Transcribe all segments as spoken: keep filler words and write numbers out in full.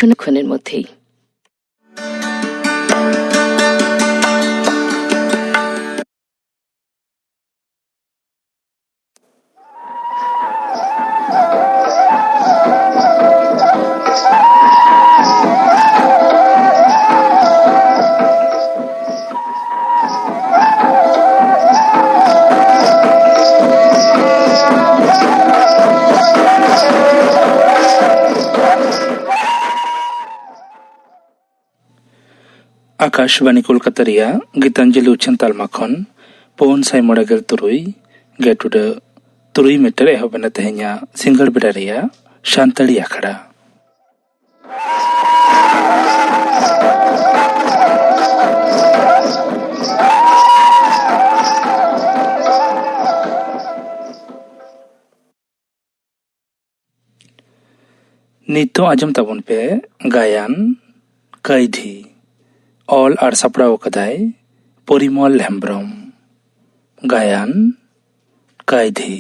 কিছুক্ষণের মধ্যেই। ᱟᱠᱟᱥᱵᱟᱱᱤ ᱠᱳᱞᱠᱟᱛᱟ ᱨᱮᱭᱟᱜ ᱜᱤᱛᱟᱧᱡᱚᱞᱤ ᱩᱪᱷᱟᱹᱱ ᱛᱟᱞᱢᱟ ᱠᱷᱚᱱ ᱯᱩᱱ ᱥᱟᱭ ᱢᱚᱬᱮ ᱜᱮᱞ ᱛᱩᱨᱩᱭ ᱜᱮᱴ ᱩᱰᱟᱹᱜ ᱛᱩᱨᱩᱭ ᱢᱤᱴᱟᱨ ᱮᱦᱚᱵ ᱮᱱᱟ ᱛᱮᱦᱮᱧᱟᱜ ᱥᱤᱸᱜᱟᱹᱲ ᱵᱮᱲᱟ ᱨᱮᱭᱟᱜ ᱥᱟᱱᱛᱟᱲᱤ ᱟᱠᱷᱲᱟ᱾ ᱱᱤᱛᱚᱜ ᱟᱸᱡᱚᱢ ᱛᱟᱵᱚᱱ ᱯᱮ ᱜᱟᱭᱟᱱ ᱠᱟᱹᱭᱫᱷᱤ᱾ ᱚᱞ ᱟᱨ ᱥᱟᱯᱲᱟᱣ ᱟᱠᱟᱫᱟᱭ ᱯᱚᱨᱤᱢᱚᱞ ᱦᱮᱢᱵᱽᱨᱚᱢ᱾ ᱜᱟᱭᱟᱱ ᱠᱟᱹᱭᱫᱷᱤ᱾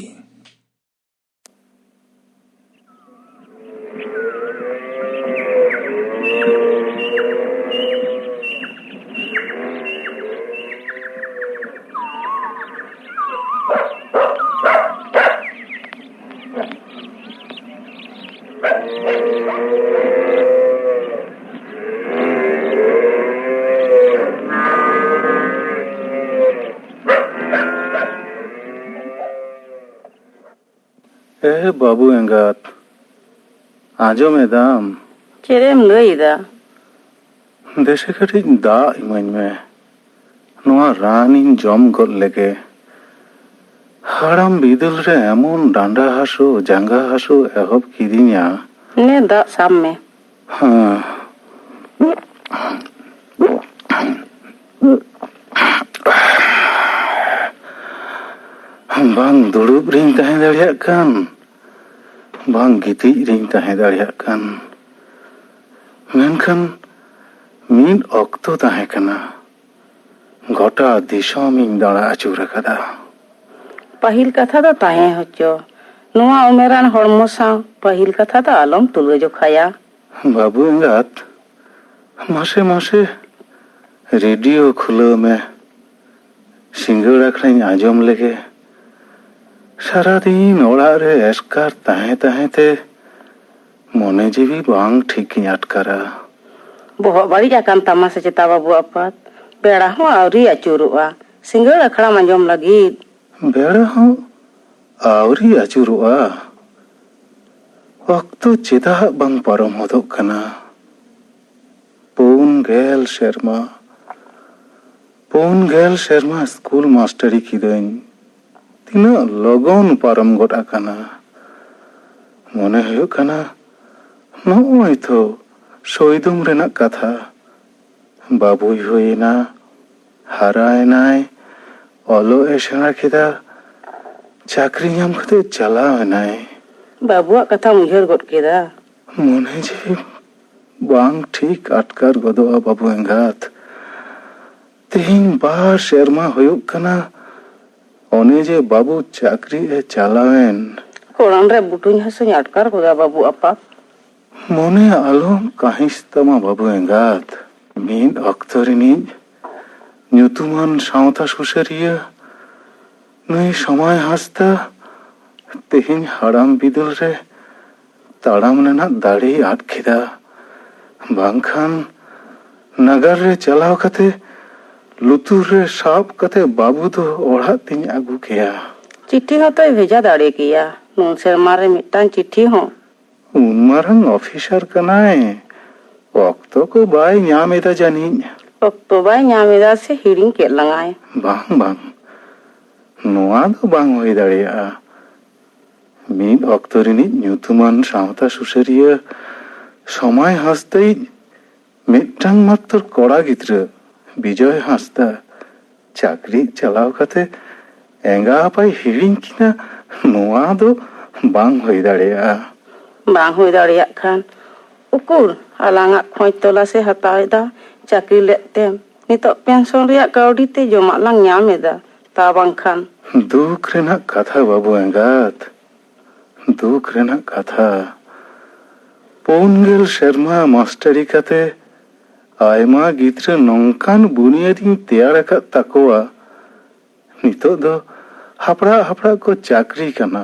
ᱮ ᱵᱟᱹᱵᱩ ᱮᱸᱜᱟᱛ, ᱟᱸᱡᱚᱢ ᱮᱫᱟᱢ? ᱪᱮᱫ ᱮᱢ ᱞᱟᱹᱭ ᱮᱫᱟ? ᱫᱮᱥᱮ ᱠᱟᱹᱴᱤᱡ ᱫᱟᱜ ᱤᱢᱟᱹᱧ ᱢᱮ᱾ ᱱᱚᱣᱟ ᱨᱟᱱᱤᱧ ᱡᱚᱢ ᱜᱚᱫ ᱞᱮᱜᱮ᱾ ᱦᱟᱲᱟᱢ ᱵᱤᱫᱟᱹᱞ ᱨᱮ ᱮᱢᱚᱱ ᱰᱟᱸᱰᱟ ᱦᱟᱹᱥᱩ, ᱡᱟᱸᱜᱟ ᱦᱟᱹᱥᱩ ᱮᱦᱚᱵ ᱠᱤᱫᱤᱧᱟ᱾ ᱱᱮ, ᱫᱟᱜ ᱥᱟᱵ ᱢᱮ᱾ ᱦᱮᱸ᱾ ᱵᱟᱝ ᱫᱩᱲᱩᱵ ᱨᱤᱧ ᱛᱟᱦᱮᱸ ᱫᱟᱲᱮᱭᱟᱜ ᱠᱟᱱ, ᱵᱟᱝ ᱜᱤᱛᱤᱡ ᱨᱤᱧ ᱛᱟᱦᱮᱸ ᱫᱟᱲᱮᱭᱟᱜ ᱠᱟᱱ᱾ ᱢᱮᱱᱠᱷᱟᱱ ᱢᱤᱫ ᱚᱠᱛᱚ ᱛᱟᱦᱮᱸ ᱠᱟᱱᱟ, ᱜᱚᱴᱟ ᱫᱤᱥᱚᱢᱤᱧ ᱫᱟᱬᱟ ᱟᱹᱪᱩᱨ ᱟᱠᱟᱫᱟ᱾ ᱯᱟᱹᱦᱤᱞ ᱠᱟᱛᱷᱟ ᱫᱚ ᱛᱟᱦᱮᱸ ᱦᱚᱪᱚ, ᱱᱚᱣᱟ ᱩᱢᱮᱨᱟᱱ ᱦᱚᱲᱢᱚ ᱥᱟᱶ ᱯᱟᱹᱦᱤᱞ ᱠᱟᱛᱷᱟ ᱫᱚ ᱟᱞᱚᱢ ᱛᱩᱞᱟᱹ ᱡᱚᱠᱷᱟᱭᱟ᱾ ᱵᱟᱹᱵᱩ ᱮᱸᱜᱟᱛ, ᱢᱟᱥᱮ ᱢᱟᱥᱮ ᱨᱮᱰᱤᱭᱳ ᱠᱷᱩᱞᱟᱹᱣ ᱢᱮ, ᱥᱤᱸᱜᱟᱹᱲ ᱟᱠᱷᱲᱟᱧ ᱟᱸᱡᱚᱢ ᱞᱮᱜᱮ᱾ ᱥᱟᱨᱟᱫᱤᱱ ᱚᱲᱟᱜ ᱨᱮ ᱮᱥᱠᱟᱨ ᱛᱟᱦᱮᱸ ᱛᱟᱦᱮᱸ ᱛᱮ ᱢᱚᱱᱮ ᱡᱤᱣᱤ ᱵᱟᱝ ᱴᱷᱤᱠ ᱤᱧ ᱟᱴᱠᱟᱨᱟ᱾ ᱵᱚᱦᱚᱜ ᱵᱟᱹᱲᱤᱡ ᱟᱠᱟᱱ ᱛᱟᱢᱟ ᱥᱮ ᱪᱮᱛᱟ ᱵᱟᱹᱵᱩ ᱟᱯᱟᱛ? ᱵᱮᱲᱟ ᱦᱚᱸ ᱟᱹᱣᱨᱤ ᱟᱹᱪᱩᱨᱚᱜᱼᱟ, ᱥᱤᱸᱜᱟᱹᱲ ᱟᱠᱷᱲᱟᱢ ᱟᱸᱡᱚᱢ ᱞᱟᱹᱜᱤᱫ᱾ ᱵᱮᱲᱟ ᱦᱚᱸ ᱟᱹᱣᱨᱤ ᱟᱹᱪᱩᱨᱚᱜᱼᱟ᱾ ᱚᱠᱛᱚ ᱪᱮᱫᱟᱜ ᱵᱟᱝ ᱯᱟᱨᱚᱢ ᱦᱚᱫᱚᱜ ᱠᱟᱱᱟ? ᱯᱩᱱ ᱜᱮᱞ ᱥᱮᱨᱢᱟ, ᱯᱩᱱ ᱜᱮᱞ ᱥᱮᱨᱢᱟ ᱥᱠᱩᱞ ᱢᱟᱥᱴᱟᱨᱤ ᱠᱤᱫᱟᱹᱧ᱾ ᱛᱤᱱᱟᱹᱜ ᱞᱚᱜᱚᱱ ᱯᱟᱨᱚᱢ ᱜᱚᱫ ᱟᱠᱟᱱᱟ᱾ ᱢᱚᱱᱮ ᱦᱩᱭᱩᱜ ᱠᱟᱱᱟ, ᱱᱚᱜᱼᱚᱭ ᱛᱚ ᱥᱚᱭᱫᱚᱢ ᱨᱮᱱᱟᱜ ᱠᱟᱛᱷᱟ᱾ ᱵᱟᱹᱵᱩᱭ ᱦᱩᱭᱮᱱᱟ, ᱦᱟᱨᱟᱭᱮᱱᱟᱭ, ᱚᱞᱚᱜ ᱮ ᱥᱮᱬᱟ ᱠᱮᱫᱟ, ᱪᱟᱹᱠᱨᱤ ᱧᱟᱢ ᱠᱟᱛᱮ ᱪᱟᱞᱟᱣ ᱮᱱᱟᱭ᱾ ᱵᱟᱹᱵᱩᱣᱟᱜ ᱠᱟᱛᱷᱟᱢ ᱩᱭᱦᱟᱹᱨ ᱜᱚᱫ ᱠᱮᱫᱟ? ᱢᱚᱱᱮ ᱡᱤᱣᱤ ᱵᱟᱝ ᱴᱷᱤᱠ ᱟᱴᱠᱟᱨ ᱜᱚᱫᱚᱜᱼᱟ ᱵᱟᱹᱵᱩ ᱮᱸᱜᱟᱛ᱾ ᱛᱮᱦᱮᱧ ᱵᱟᱨ ᱥᱮᱨᱢᱟ ᱦᱩᱭᱩᱜ ᱠᱟᱱᱟ, ᱚᱱᱮ ᱡᱮ ᱵᱟᱹᱵᱩ ᱪᱟᱹᱠᱨᱤ ᱮ ᱪᱟᱞᱟᱣᱮᱱ᱾ ᱠᱚᱲᱟᱢ ᱨᱮ ᱵᱩᱴᱩᱧ ᱦᱟᱹᱥᱩᱧ ᱟᱴᱠᱟᱨ ᱜᱚᱫᱟ ᱵᱟᱹᱵᱩ ᱟᱯᱟᱛ᱾ ᱢᱚᱱᱮ ᱟᱞᱚᱢ ᱠᱟᱹᱦᱤᱥ ᱛᱟᱢᱟ ᱵᱟᱹᱵᱩ ᱮᱸᱜᱟᱛ᱾ ᱢᱤᱫ ᱚᱠᱛᱚ ᱨᱤᱱᱤᱡ ᱧᱩᱛᱩᱢᱟᱱ ᱥᱟᱶᱛᱟ ᱥᱩᱥᱟᱹᱨᱤᱭᱟᱹ ᱱᱩᱭ ᱥᱚᱢᱟᱭ ᱦᱟᱸᱥᱫᱟ ᱛᱮᱦᱮᱧ ᱦᱟᱲᱟᱢ ᱵᱤᱫᱟᱹᱞ ᱨᱮ ᱛᱟᱲᱟᱢ ᱨᱮᱱᱟᱜ ᱫᱟᱲᱮᱭ ᱟᱫ ᱠᱮᱫᱟ᱾ ᱵᱟᱝᱠᱷᱟᱱ ᱱᱟᱜᱟᱨ ᱨᱮ ᱪᱟᱞᱟᱣ ᱠᱟᱛᱮ ᱞᱩᱛᱩᱨ ᱨᱮ ᱥᱟᱵ ᱠᱟᱛᱮ ᱵᱟᱹᱵᱩ ᱫᱚ ᱚᱲᱟᱜ ᱛᱤᱧ ᱟᱹᱜᱩ ᱠᱮᱭᱟ᱾ ᱪᱤᱴᱷᱤ ᱦᱚᱸᱛᱚᱭ ᱵᱷᱮᱡᱟ ᱫᱟᱲᱮ ᱠᱮᱭᱟ, ᱱᱩᱱ ᱥᱮᱨᱢᱟ ᱨᱮ ᱢᱤᱫᱴᱟᱝ ᱪᱤᱴᱷᱤ ᱦᱚᱸ᱾ ᱩᱱ ᱢᱟᱨᱟᱝ ᱚᱯᱷᱤᱥᱟᱨ ᱠᱟᱱᱟᱭ, ᱚᱠᱛᱚ ᱠᱚ ᱵᱟᱭ ᱧᱟᱢ ᱮᱫᱟ ᱡᱟᱹᱱᱤᱡ᱾ ᱚᱠᱛᱚ ᱵᱟᱭ ᱧᱟᱢ ᱮᱫᱟ ᱥᱮ ᱦᱤᱲᱤᱧ ᱠᱮᱫ ᱞᱟᱝᱟᱭ᱾ ᱵᱟᱝ, ᱵᱟᱝ, ᱱᱚᱣᱟ ᱫᱚ ᱵᱟᱝ ᱦᱩᱭ ᱫᱟᱲᱮᱭᱟᱜᱼᱟ᱾ ᱢᱤᱫ ᱚᱠᱛᱚ ᱨᱤᱱᱤᱡ ᱧᱩᱛᱩᱢᱟᱱ ᱥᱟᱶᱛᱟ ᱥᱩᱥᱟᱹᱨᱤᱭᱟᱹ ᱥᱚᱢᱟᱭ ᱦᱟᱸᱥᱫᱟᱭᱤᱡ ᱢᱤᱫᱴᱟᱝ ᱢᱟᱛᱨᱚ ᱠᱚᱲᱟ ᱜᱤᱫᱽᱨᱟᱹ ᱵᱤᱡᱚᱭ ᱦᱟᱸᱥᱫᱟ ᱪᱟᱹᱠᱨᱤ ᱪᱟᱞᱟᱣ ᱠᱟᱛᱮ ᱮᱸᱜᱟ ᱟᱯᱟᱭ ᱦᱤᱲᱤᱧ ᱠᱤᱱᱟ, ᱱᱚᱣᱟ ᱫᱚ ᱵᱟᱝ ᱦᱩᱭ ᱫᱟᱲᱮᱭᱟᱜᱼᱟ᱾ ᱵᱟᱝ ᱦᱩᱭ ᱫᱟᱲᱮᱭᱟᱜ ᱠᱷᱟᱱ ᱩᱠᱩᱨ ᱟᱞᱟᱝᱟᱜ ᱠᱷᱚᱡᱽ ᱛᱚᱞᱟᱥᱮ ᱦᱟᱛᱟᱣ ᱮᱫᱟ? ᱪᱟᱹᱠᱨᱤ ᱞᱮᱫ ᱛᱮᱢ ᱱᱤᱛᱚᱜ ᱯᱮᱱᱥᱚᱱ ᱨᱮᱭᱟᱜ ᱠᱟᱹᱣᱰᱤ ᱛᱮ ᱡᱚᱢᱟᱜ ᱞᱟᱝ ᱧᱟᱢ ᱮᱫᱟ, ᱛᱟ ᱵᱟᱝᱠᱷᱟᱱ᱾ ᱫᱩᱠ ᱨᱮᱱᱟᱜ ᱠᱟᱛᱷᱟ ᱵᱟᱹᱵᱩ ᱮᱸᱜᱟᱛ, ᱫᱩᱠ ᱨᱮᱱᱟᱜ ᱠᱟᱛᱷᱟ᱾ ᱯᱩᱱ ᱜᱮᱞ ᱥᱮᱨᱢᱟ ᱢᱟᱥᱴᱟᱨᱤ ᱠᱟᱛᱮ ᱟᱭᱢᱟ ᱜᱤᱫᱽᱨᱟᱹ ᱱᱚᱝᱠᱟᱱ ᱵᱩᱱᱤᱭᱟᱹᱫᱤᱧ ᱛᱮᱭᱟᱨ ᱟᱠᱟᱫ ᱛᱟᱠᱚᱣᱟ, ᱱᱤᱛᱚᱜ ᱫᱚ ᱦᱟᱯᱲᱟᱜ ᱦᱟᱯᱲᱟᱜ ᱠᱚ ᱪᱟᱹᱠᱨᱤ ᱠᱟᱱᱟ᱾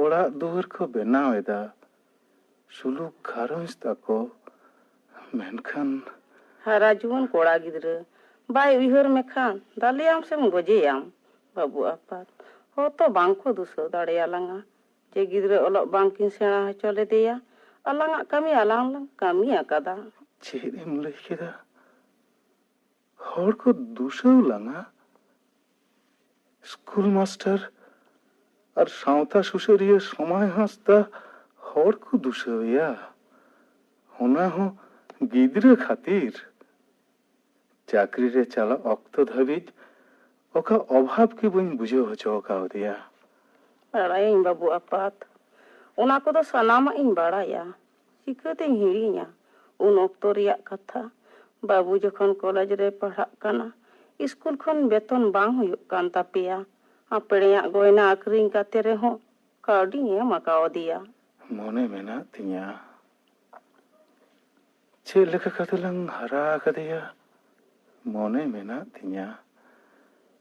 ᱚᱲᱟᱜ ᱫᱩᱣᱟᱹᱨ ᱠᱚ ᱵᱮᱱᱟᱣ ᱮᱫᱟ, ᱥᱩᱞᱩᱠ ᱜᱷᱟᱨᱚᱸᱡᱽ ᱛᱟᱠᱚ, ᱢᱮᱱᱠᱷᱟᱱ ᱦᱟᱨᱟ ᱡᱩᱣᱟᱹᱱ ᱠᱚᱲᱟ ᱜᱤᱫᱽᱨᱟᱹ ᱵᱟᱭ ᱩᱭᱦᱟᱹᱨ ᱢᱮᱠᱷᱟᱱ ᱫᱟᱞᱮᱭᱟᱢ ᱥᱮᱢ ᱜᱚᱡᱮᱭᱟᱢ ᱵᱟᱹᱵᱩ ᱟᱯᱟᱛ᱾ ᱦᱚᱲ ᱛᱚ ᱵᱟᱝ ᱠᱚ ᱫᱩᱥᱟᱹᱣ ᱫᱟᱲᱮᱭᱟᱞᱟᱝᱟ ᱡᱮ ᱜᱤᱫᱽᱨᱟᱹ ᱚᱞᱚᱜ ᱵᱟᱝ ᱠᱤᱱ ᱥᱮᱬᱟ ᱦᱚᱪᱚ ᱞᱮᱫᱮᱭᱟ᱾ ᱟᱞᱟᱝᱟᱜ ᱠᱟᱹᱢᱤ ᱟᱞᱟᱝ ᱞᱟᱝ ᱠᱟᱹᱢᱤ ᱟᱠᱟᱫᱟ᱾ ᱪᱮᱫ ᱮᱢ ᱞᱟᱹᱭ ᱠᱮᱫᱟ? ᱦᱚᱲ ᱠᱚ ᱫᱩᱥᱟᱹᱣ ᱞᱟᱝᱟ? ᱥᱠᱩᱞ ᱢᱟᱥᱴᱟᱨ ᱟᱨ ᱥᱟᱶᱛᱟ ᱥᱩᱥᱟᱹᱨᱤᱭᱟᱹ ᱥᱚᱢᱟᱭ ᱦᱟᱸᱥᱫᱟ ᱦᱚᱲ ᱠᱚ ᱫᱩᱥᱟᱹᱣᱮᱭᱟ, ᱚᱱᱟ ᱦᱚᱸ ᱜᱤᱫᱽᱨᱟᱹ ᱠᱷᱟᱹᱛᱤᱨ᱾ ᱪᱟᱹᱠᱨᱤ ᱨᱮ ᱪᱟᱞᱟᱜ ᱚᱠᱛᱚ ᱫᱷᱟᱹᱵᱤᱡ ᱚᱠᱟ ᱚᱵᱷᱟᱵᱽ ᱜᱮ ᱵᱟᱹᱧ ᱵᱩᱡᱷᱟᱹᱣ ᱦᱚᱪᱚ ᱠᱟᱣᱫᱮᱭᱟ᱾ ᱵᱟᱲᱟᱭᱟᱹᱧ ᱵᱟᱹᱵᱩ ᱟᱯᱟᱛ, ᱚᱱᱟ ᱠᱚᱫᱚ ᱥᱟᱱᱟᱢᱟᱜ ᱤᱧ ᱵᱟᱲᱟᱭᱟ᱾ ᱪᱤᱠᱟᱹᱛᱤᱧ ᱦᱤᱲᱤᱧᱟ ᱩᱱ ᱚᱠᱛᱚ ᱨᱮᱭᱟᱜ ᱠᱟᱛᱷᱟ? ᱵᱟᱹᱵᱩ ᱡᱚᱠᱷᱚᱱ ᱠᱚᱞᱮᱡᱽ ᱨᱮ ᱯᱟᱲᱦᱟᱜ ᱠᱟᱱᱟ, ᱤᱥᱠᱩᱞ ᱠᱷᱚᱱ ᱵᱮᱛᱚᱱ ᱵᱟᱝ ᱦᱩᱭᱩᱜ ᱠᱟᱱ ᱛᱟᱯᱮᱭᱟ᱾ ᱟᱯᱲᱮᱭᱟᱜ ᱜᱚᱭᱱᱟ ᱟᱹᱠᱷᱨᱤᱧ ᱠᱟᱛᱮ ᱨᱮᱦᱚᱸ ᱠᱟᱹᱣᱰᱤᱧ ᱮᱢ ᱟᱠᱟᱣᱟᱫᱮᱭᱟ᱾ ᱢᱚᱱᱮ ᱢᱮᱱᱟᱜ ᱛᱤᱧᱟ᱾ ᱪᱮᱫ ᱞᱮᱠᱟ ᱠᱟᱛᱮ ᱞᱟᱝ ᱦᱟᱨᱟ ᱟᱠᱟᱫᱮᱭᱟ? ᱢᱚᱱᱮ ᱢᱮᱱᱟᱜ ᱛᱤᱧᱟ᱾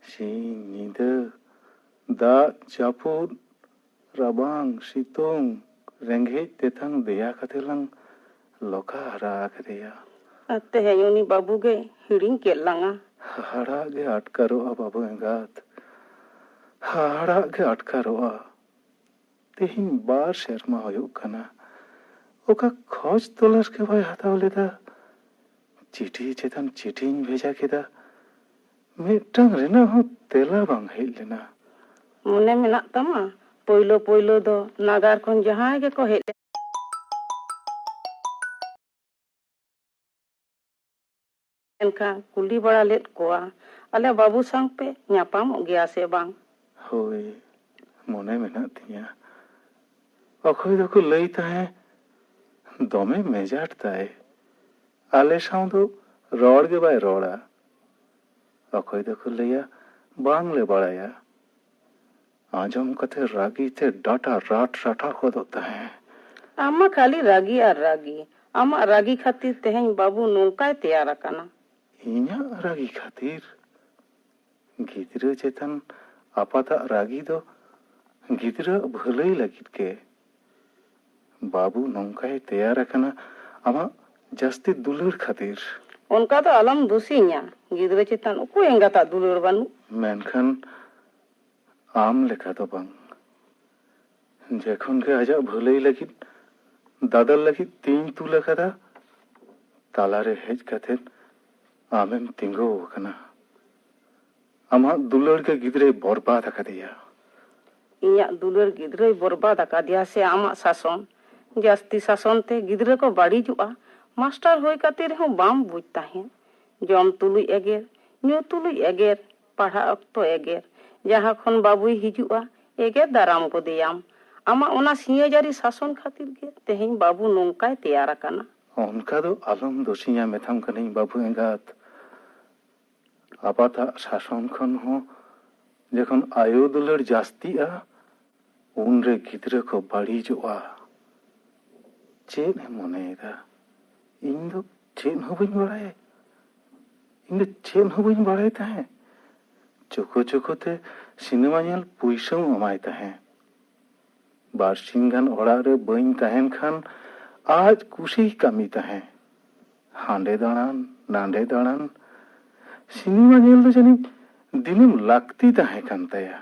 ᱥᱤᱧ ᱧᱤᱫᱟᱹ, ᱫᱟᱜ ᱡᱟᱹᱯᱩᱫ, ᱨᱟᱵᱟᱝ ᱥᱤᱛᱩᱝ, ᱨᱮᱸᱜᱮᱡ ᱛᱮᱛᱟᱝ ᱫᱮᱭᱟ ᱠᱟᱛᱮ ᱞᱟᱝ ᱞᱚᱠᱟ ᱦᱟᱨᱟ ᱟᱠᱟᱫᱮᱭᱟ᱾ ᱟᱨ ᱛᱮᱦᱮᱧ ᱩᱱᱤ ᱵᱟᱹᱵᱩ ᱜᱮ ᱦᱤᱲᱤᱧ ᱠᱮᱫ ᱞᱟᱝᱟ᱾ ᱦᱟᱦᱟᱲᱟᱜ ᱜᱮ ᱟᱴᱠᱟᱨᱚᱜᱼᱟ ᱵᱟᱹᱵᱩ ᱮᱸᱜᱟᱛ, ᱦᱟᱦᱟᱲᱟᱜ ᱜᱮ ᱟᱴᱠᱟᱨᱚᱜᱼᱟ᱾ ᱛᱮᱦᱮᱧ ᱵᱟᱨ ᱥᱮᱨᱢᱟ ᱦᱩᱭᱩᱜ ᱠᱟᱱᱟ, ᱚᱠᱟ ᱠᱷᱚᱡᱽ ᱛᱚᱞᱟᱥ ᱜᱮ ᱵᱟᱭ ᱦᱟᱛᱟᱣ ᱞᱮᱫᱟ᱾ ᱪᱤᱴᱷᱤ ᱪᱮᱛᱟᱱ ᱪᱤᱴᱷᱤᱧ ᱵᱷᱮᱡᱟ ᱠᱮᱫᱟ, ᱢᱤᱫᱴᱟᱝ ᱨᱮᱱᱟᱜ ᱦᱚᱸ ᱛᱮᱞᱟ ᱵᱟᱝ ᱦᱮᱡ ᱞᱮᱱᱟ᱾ ᱢᱚᱱᱮ ᱢᱮᱱᱟᱜ ᱛᱟᱢᱟ, ᱯᱳᱭᱞᱳ ᱯᱳᱭᱞᱳ ᱫᱚ ᱱᱟᱜᱟᱨ ᱠᱷᱚᱱ ᱡᱟᱦᱟᱸᱭ ᱜᱮᱠᱚ ᱦᱮᱡ ᱞᱮᱱ, ᱮᱱᱠᱷᱟᱱ ᱠᱩᱞᱤ ᱵᱟᱲᱟ ᱞᱮᱫ ᱠᱚᱣᱟ, "ᱟᱞᱮ ᱵᱟᱹᱵᱩ ᱥᱟᱶ ᱯᱮ ᱧᱟᱯᱟᱢᱚᱜ ᱜᱮᱭᱟ ᱥᱮ ᱵᱟᱝ?" ᱦᱳᱭ, ᱢᱚᱱᱮ ᱢᱮᱱᱟᱜ ᱛᱤᱧᱟ᱾ ᱚᱠᱚᱭ ᱫᱚᱠᱚ ᱞᱟᱹᱭ ᱛᱟᱦᱮᱸ, "ᱫᱚᱢᱮ ᱢᱮᱡᱟᱴ ᱛᱟᱭ, ᱟᱞᱮ ᱥᱟᱶ ᱫᱚ ᱨᱚᱲ ᱜᱮ ᱵᱟᱭ ᱨᱚᱲᱟ᱾" ᱚᱠᱚᱭ ᱫᱚᱠᱚ ᱞᱟᱹᱭᱟ, "ᱵᱟᱝᱞᱮ ᱵᱟᱲᱟᱭᱟ᱾" ᱟᱸᱡᱚᱢ ᱠᱟᱛᱮ ᱨᱟᱹᱜᱤ ᱛᱮ ᱰᱟᱴᱟ ᱨᱟᱴ ᱨᱟᱴᱟ ᱜᱚᱫᱚᱜ ᱛᱟᱦᱮᱸ᱾ ᱟᱢ ᱢᱟ ᱠᱷᱟᱹᱞᱤ ᱨᱟᱹᱜᱤ ᱟᱨ ᱨᱟᱹᱜᱤ᱾ ᱟᱢᱟᱜ ᱨᱟᱹᱜᱤ ᱠᱷᱟᱹᱛᱤᱨ ᱛᱮᱦᱮᱧ ᱵᱟᱹᱵᱩ ᱱᱚᱝᱠᱟᱭ ᱛᱮᱭᱟᱨ ᱟᱠᱟᱱᱟ᱾ ᱤᱧᱟᱹᱜ ᱨᱟᱹᱜᱤ ᱠᱷᱟᱹᱛᱤᱨ? ᱜᱤᱫᱽᱨᱟᱹ ᱪᱮᱛᱟᱱ ᱟᱯᱟᱛᱟᱜ ᱨᱟᱹᱜᱤ ᱫᱚ ᱜᱤᱫᱽᱨᱟᱹᱣᱟᱜ ᱵᱷᱟᱹᱞᱟᱹᱭ ᱞᱟᱹᱜᱤᱫ ᱜᱮ᱾ ᱵᱟᱹᱵᱩ ᱱᱚᱝᱠᱟᱭ ᱛᱮᱭᱟᱨ ᱟᱠᱟᱱᱟ ᱟᱢᱟᱜ ᱡᱟᱹᱥᱛᱤ ᱫᱩᱞᱟᱹᱲ ᱠᱷᱟᱹᱛᱤᱨ᱾ ᱚᱱᱠᱟ ᱫᱚ ᱟᱞᱚᱢ ᱫᱩᱥᱤᱧᱟ᱾ ᱜᱤᱫᱽᱨᱟᱹ ᱪᱮᱛᱟᱱ ᱚᱠᱚᱭ ᱮᱸᱜᱟᱛᱟᱜ ᱫᱩᱞᱟᱹᱲ ᱵᱟᱹᱱᱩᱜ? ᱢᱮᱱᱠᱷᱟᱱ ᱟᱢ ᱞᱮᱠᱟ ᱫᱚ ᱵᱟᱝ᱾ ᱡᱮᱠᱷᱚᱱ ᱜᱮ ᱟᱡᱟᱜ ᱵᱷᱟᱹᱞᱟᱹᱭ ᱞᱟᱹᱜᱤᱫ ᱫᱟᱫᱟᱞ ᱞᱟᱹᱜᱤᱫ ᱛᱤᱧ ᱛᱩᱞ ᱟᱠᱟᱫᱟ, ᱛᱟᱞᱟᱨᱮ ᱦᱮᱡ ᱠᱟᱛᱮ ᱟᱢᱮᱢ ᱛᱤᱸᱜᱩ ᱟᱠᱟᱱᱟ᱾ ᱟᱢᱟᱜ ᱫᱩᱞᱟᱹᱲ ᱜᱮ ᱜᱤᱫᱽᱨᱟᱹᱭ ᱵᱚᱨᱵᱟᱫ ᱟᱠᱟᱫᱮᱭᱟ᱾ ᱤᱧᱟᱜ ᱫᱩᱞᱟᱹᱲ ᱜᱤᱫᱽᱨᱟᱹᱭ ᱵᱚᱨᱵᱟᱫ ᱟᱠᱟᱫᱮᱭᱟ ᱥᱮ ᱟᱢᱟᱜ ᱥᱟᱥᱚᱱ? ᱡᱟᱹᱥᱛᱤ ᱥᱟᱥᱚᱱ ᱛᱮ ᱜᱤᱫᱽᱨᱟᱹ ᱠᱚ ᱵᱟᱹᱲᱤᱡᱚᱜᱼᱟ᱾ ᱢᱟᱥᱴᱟᱨ ᱦᱩᱭ ᱠᱟᱛᱮ ᱨᱮᱦᱚᱸ ᱵᱟᱢ ᱵᱩᱡᱽ ᱛᱟᱦᱮᱸᱫ᱾ ᱡᱚᱢ ᱛᱩᱞᱩᱡ ᱮᱜᱮᱨ, ᱧᱩ ᱛᱩᱞᱩᱡ ᱮᱜᱮᱨ, ᱯᱟᱲᱦᱟᱜ ᱚᱠᱛᱚ ᱮᱜᱮᱨ᱾ ᱡᱟᱦᱟᱸ ᱠᱷᱚᱱ ᱵᱟᱹᱵᱩᱭ ᱦᱤᱡᱩᱜᱼᱟ, ᱮᱜᱮᱨ ᱫᱟᱨᱟᱢ ᱜᱚᱫᱮᱭᱟᱢ᱾ ᱟᱢᱟᱜ ᱚᱱᱟ ᱥᱤᱧᱟᱹᱡᱟᱹᱨᱤ ᱥᱟᱥᱚᱱ ᱠᱷᱟᱹᱛᱤᱨ ᱜᱮ ᱛᱮᱦᱮᱧ ᱵᱟᱹᱵᱩ ᱱᱚᱝᱠᱟᱭ ᱛᱮᱭᱟᱨ ᱟᱠᱟᱱᱟ᱾ ᱚᱱᱠᱟ ᱫᱚ ᱟᱞᱚᱢ ᱫᱳᱥᱤᱧᱟ ᱢᱮᱛᱟᱢ ᱠᱟᱹᱱᱟᱹᱧ ᱵᱟᱹᱵᱩ ᱮᱸᱜᱟᱛ᱾ ᱟᱯᱟᱛᱟᱜ ᱥᱟᱥᱚᱱ ᱠᱷᱚᱱ ᱦᱚᱸ ᱡᱚᱠᱷᱚᱱ ᱟᱭᱳ ᱫᱩᱞᱟᱹᱲ ᱡᱟᱹᱥᱛᱤᱜᱼᱟ, ᱩᱱᱨᱮ ᱜᱤᱫᱽᱨᱟᱹ ᱠᱚ ᱵᱟᱹᱲᱤᱡᱚᱜᱼᱟ᱾ ᱪᱮᱫ ᱮᱢ ᱢᱚᱱᱮᱭᱮᱫᱟ? ᱤᱧ ᱫᱚ ᱪᱮᱫ ᱦᱚᱸ ᱵᱟᱹᱧ ᱵᱟᱲᱟᱭᱟ᱾ ᱤᱧ ᱫᱚ ᱪᱮᱫ ᱦᱚᱸ ᱵᱟᱹᱧ ᱵᱟᱲᱟᱭ ᱛᱟᱦᱮᱸᱫ᱾ ᱪᱳᱠᱳ ᱪᱳᱠᱳ ᱛᱮ ᱥᱤᱱᱮᱢᱟ ᱧᱮᱞ ᱯᱩᱭᱥᱟᱹᱢ ᱮᱢᱟᱭ ᱛᱟᱦᱮᱸᱫ᱾ ᱵᱟᱨᱥᱤᱧ ᱜᱟᱱ ᱚᱲᱟᱜ ᱨᱮ ᱵᱟᱹᱧ ᱛᱟᱦᱮᱱ ᱠᱷᱟᱱ ᱟᱡ ᱠᱩᱥᱤᱭ ᱠᱟᱹᱢᱤ ᱛᱟᱦᱮᱸᱫ᱾ ᱦᱟᱸᱰᱮ ᱫᱟᱬᱟᱱ, ᱱᱟᱸᱰᱮ ᱫᱟᱬᱟᱱ, ᱥᱤᱱᱮᱢᱟ ᱧᱮᱞ ᱫᱚ ᱡᱟᱹᱱᱤᱡ ᱫᱤᱱᱟᱹᱢ ᱞᱟᱹᱠᱛᱤ ᱛᱟᱦᱮᱸ ᱠᱟᱱ ᱛᱟᱭᱟ᱾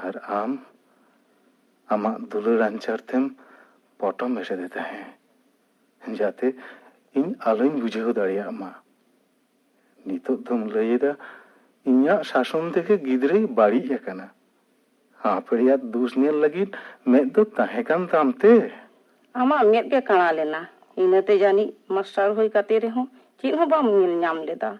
ᱟᱨ ᱟᱢ ᱟᱢᱟᱜ ᱫᱩᱞᱟᱹᱲ ᱟᱧᱪᱟᱨ ᱛᱮᱢ ᱯᱚᱴᱚᱢ ᱮᱥᱮᱫᱮ ᱛᱟᱦᱮᱸ, ᱡᱟᱛᱮ ᱤᱧ ᱟᱞᱚᱧ ᱵᱩᱡᱷᱟᱹᱣ ᱫᱟᱲᱮᱭᱟᱜ ᱢᱟ᱾ ᱱᱤᱛᱚᱜ ᱫᱚᱢ ᱞᱟᱹᱭ ᱮᱫᱟ ᱤᱧᱟᱜ ᱥᱟᱥᱚᱱ ᱛᱮᱜᱮ ᱜᱤᱫᱽᱨᱟᱹᱭ ᱵᱟᱹᱲᱤᱡ ᱟᱠᱟᱱᱟ᱾ ᱦᱟᱯᱲᱤᱭᱟᱜ ᱫᱩᱥ ᱧᱮᱞ ᱞᱟᱹᱜᱤᱫ ᱢᱮᱫ ᱫᱚ ᱛᱟᱦᱮᱸ ᱠᱟᱱ ᱛᱟᱢ ᱛᱮ? ᱟᱢᱟᱜ ᱢᱮᱫ ᱜᱮ ᱠᱟᱬᱟ ᱞᱮᱱᱟ, ᱤᱱᱟᱹᱛᱮ ᱡᱟᱹᱱᱤᱡ ᱢᱟᱥᱴᱟᱨ ᱦᱩᱭ ᱠᱟᱛᱮ ᱨᱮᱦᱚᱸ ᱪᱮᱫ ᱦᱚᱸ ᱵᱟᱢ ᱧᱮᱞ ᱧᱟᱢ ᱞᱮᱫᱟ᱾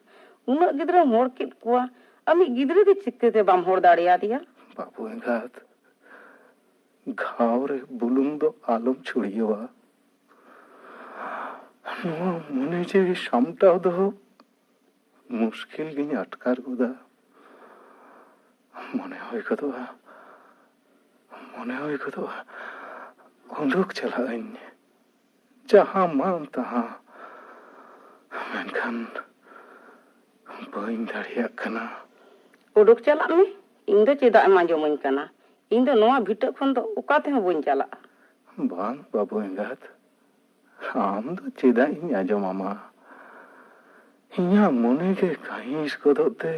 ᱩᱱᱟᱹᱜ ᱜᱤᱫᱽᱨᱟᱹᱢ ᱦᱚᱲ ᱠᱮᱫ ᱠᱚᱣᱟ, ᱟᱢᱤᱡ ᱜᱤᱫᱽᱨᱟᱹ ᱜᱮ ᱪᱤᱠᱟᱹᱛᱮ ᱵᱟᱢ ᱦᱚᱲ ᱫᱟᱲᱮᱭᱟᱫᱮᱭᱟ? ᱵᱟᱹᱵᱩ ᱮᱸᱜᱟᱛ, ᱜᱷᱟᱣ ᱨᱮ ᱵᱩᱞᱩᱝ ᱫᱚ ᱟᱞᱚᱢ ᱪᱷᱩᱲᱭᱟᱹᱣᱟ᱾ ᱱᱚᱣᱟ ᱢᱚᱱᱮ ᱡᱤᱣᱤ ᱥᱟᱢᱴᱟᱣ ᱫᱚᱦᱚ ᱢᱩᱥᱠᱤᱞ ᱜᱤᱧ ᱟᱴᱠᱟᱨ ᱜᱚᱫᱟ᱾ ᱢᱚᱱᱮ ᱦᱩᱭ ᱜᱚᱫᱚᱜᱼᱟ, ᱢᱚᱱᱮ ᱦᱩᱭ ᱜᱚᱫᱚᱜᱼᱟ, ᱩᱰᱩᱠ ᱪᱟᱞᱟᱜ ᱟᱹᱧ, ᱡᱟᱦᱟᱸ ᱢᱟᱱ ᱛᱟᱦᱟᱸ, ᱢᱮᱱᱠᱷᱟᱱ ᱵᱟᱹᱧ ᱫᱟᱲᱮᱭᱟᱜ ᱠᱟᱱᱟ᱾ ᱩᱰᱩᱠ ᱪᱟᱞᱟᱜ ᱢᱮ, ᱤᱧ ᱫᱚ ᱪᱮᱫᱟᱜ ᱮᱢ ᱟᱸᱡᱚᱢᱟᱹᱧ ᱠᱟᱱᱟ? ᱤᱧ ᱫᱚ ᱱᱚᱣᱟ ᱵᱷᱤᱴᱟᱹ ᱠᱷᱚᱱ ᱫᱚ ᱚᱠᱟ ᱛᱮᱦᱚᱸ ᱵᱟᱹᱧ ᱪᱟᱞᱟᱜᱼᱟ᱾ ᱵᱟᱝ ᱵᱟᱹᱵᱩ ᱮᱸᱜᱟᱛ, ᱟᱢ ᱫᱚ ᱪᱮᱫᱟᱜ ᱤᱧ ᱟᱸᱡᱚᱢ ᱟᱢᱟ? ᱤᱧᱟᱹᱜ ᱢᱚᱱᱮ ᱜᱮ ᱠᱟᱹᱦᱤᱥ ᱜᱚᱫᱚᱜ ᱛᱮ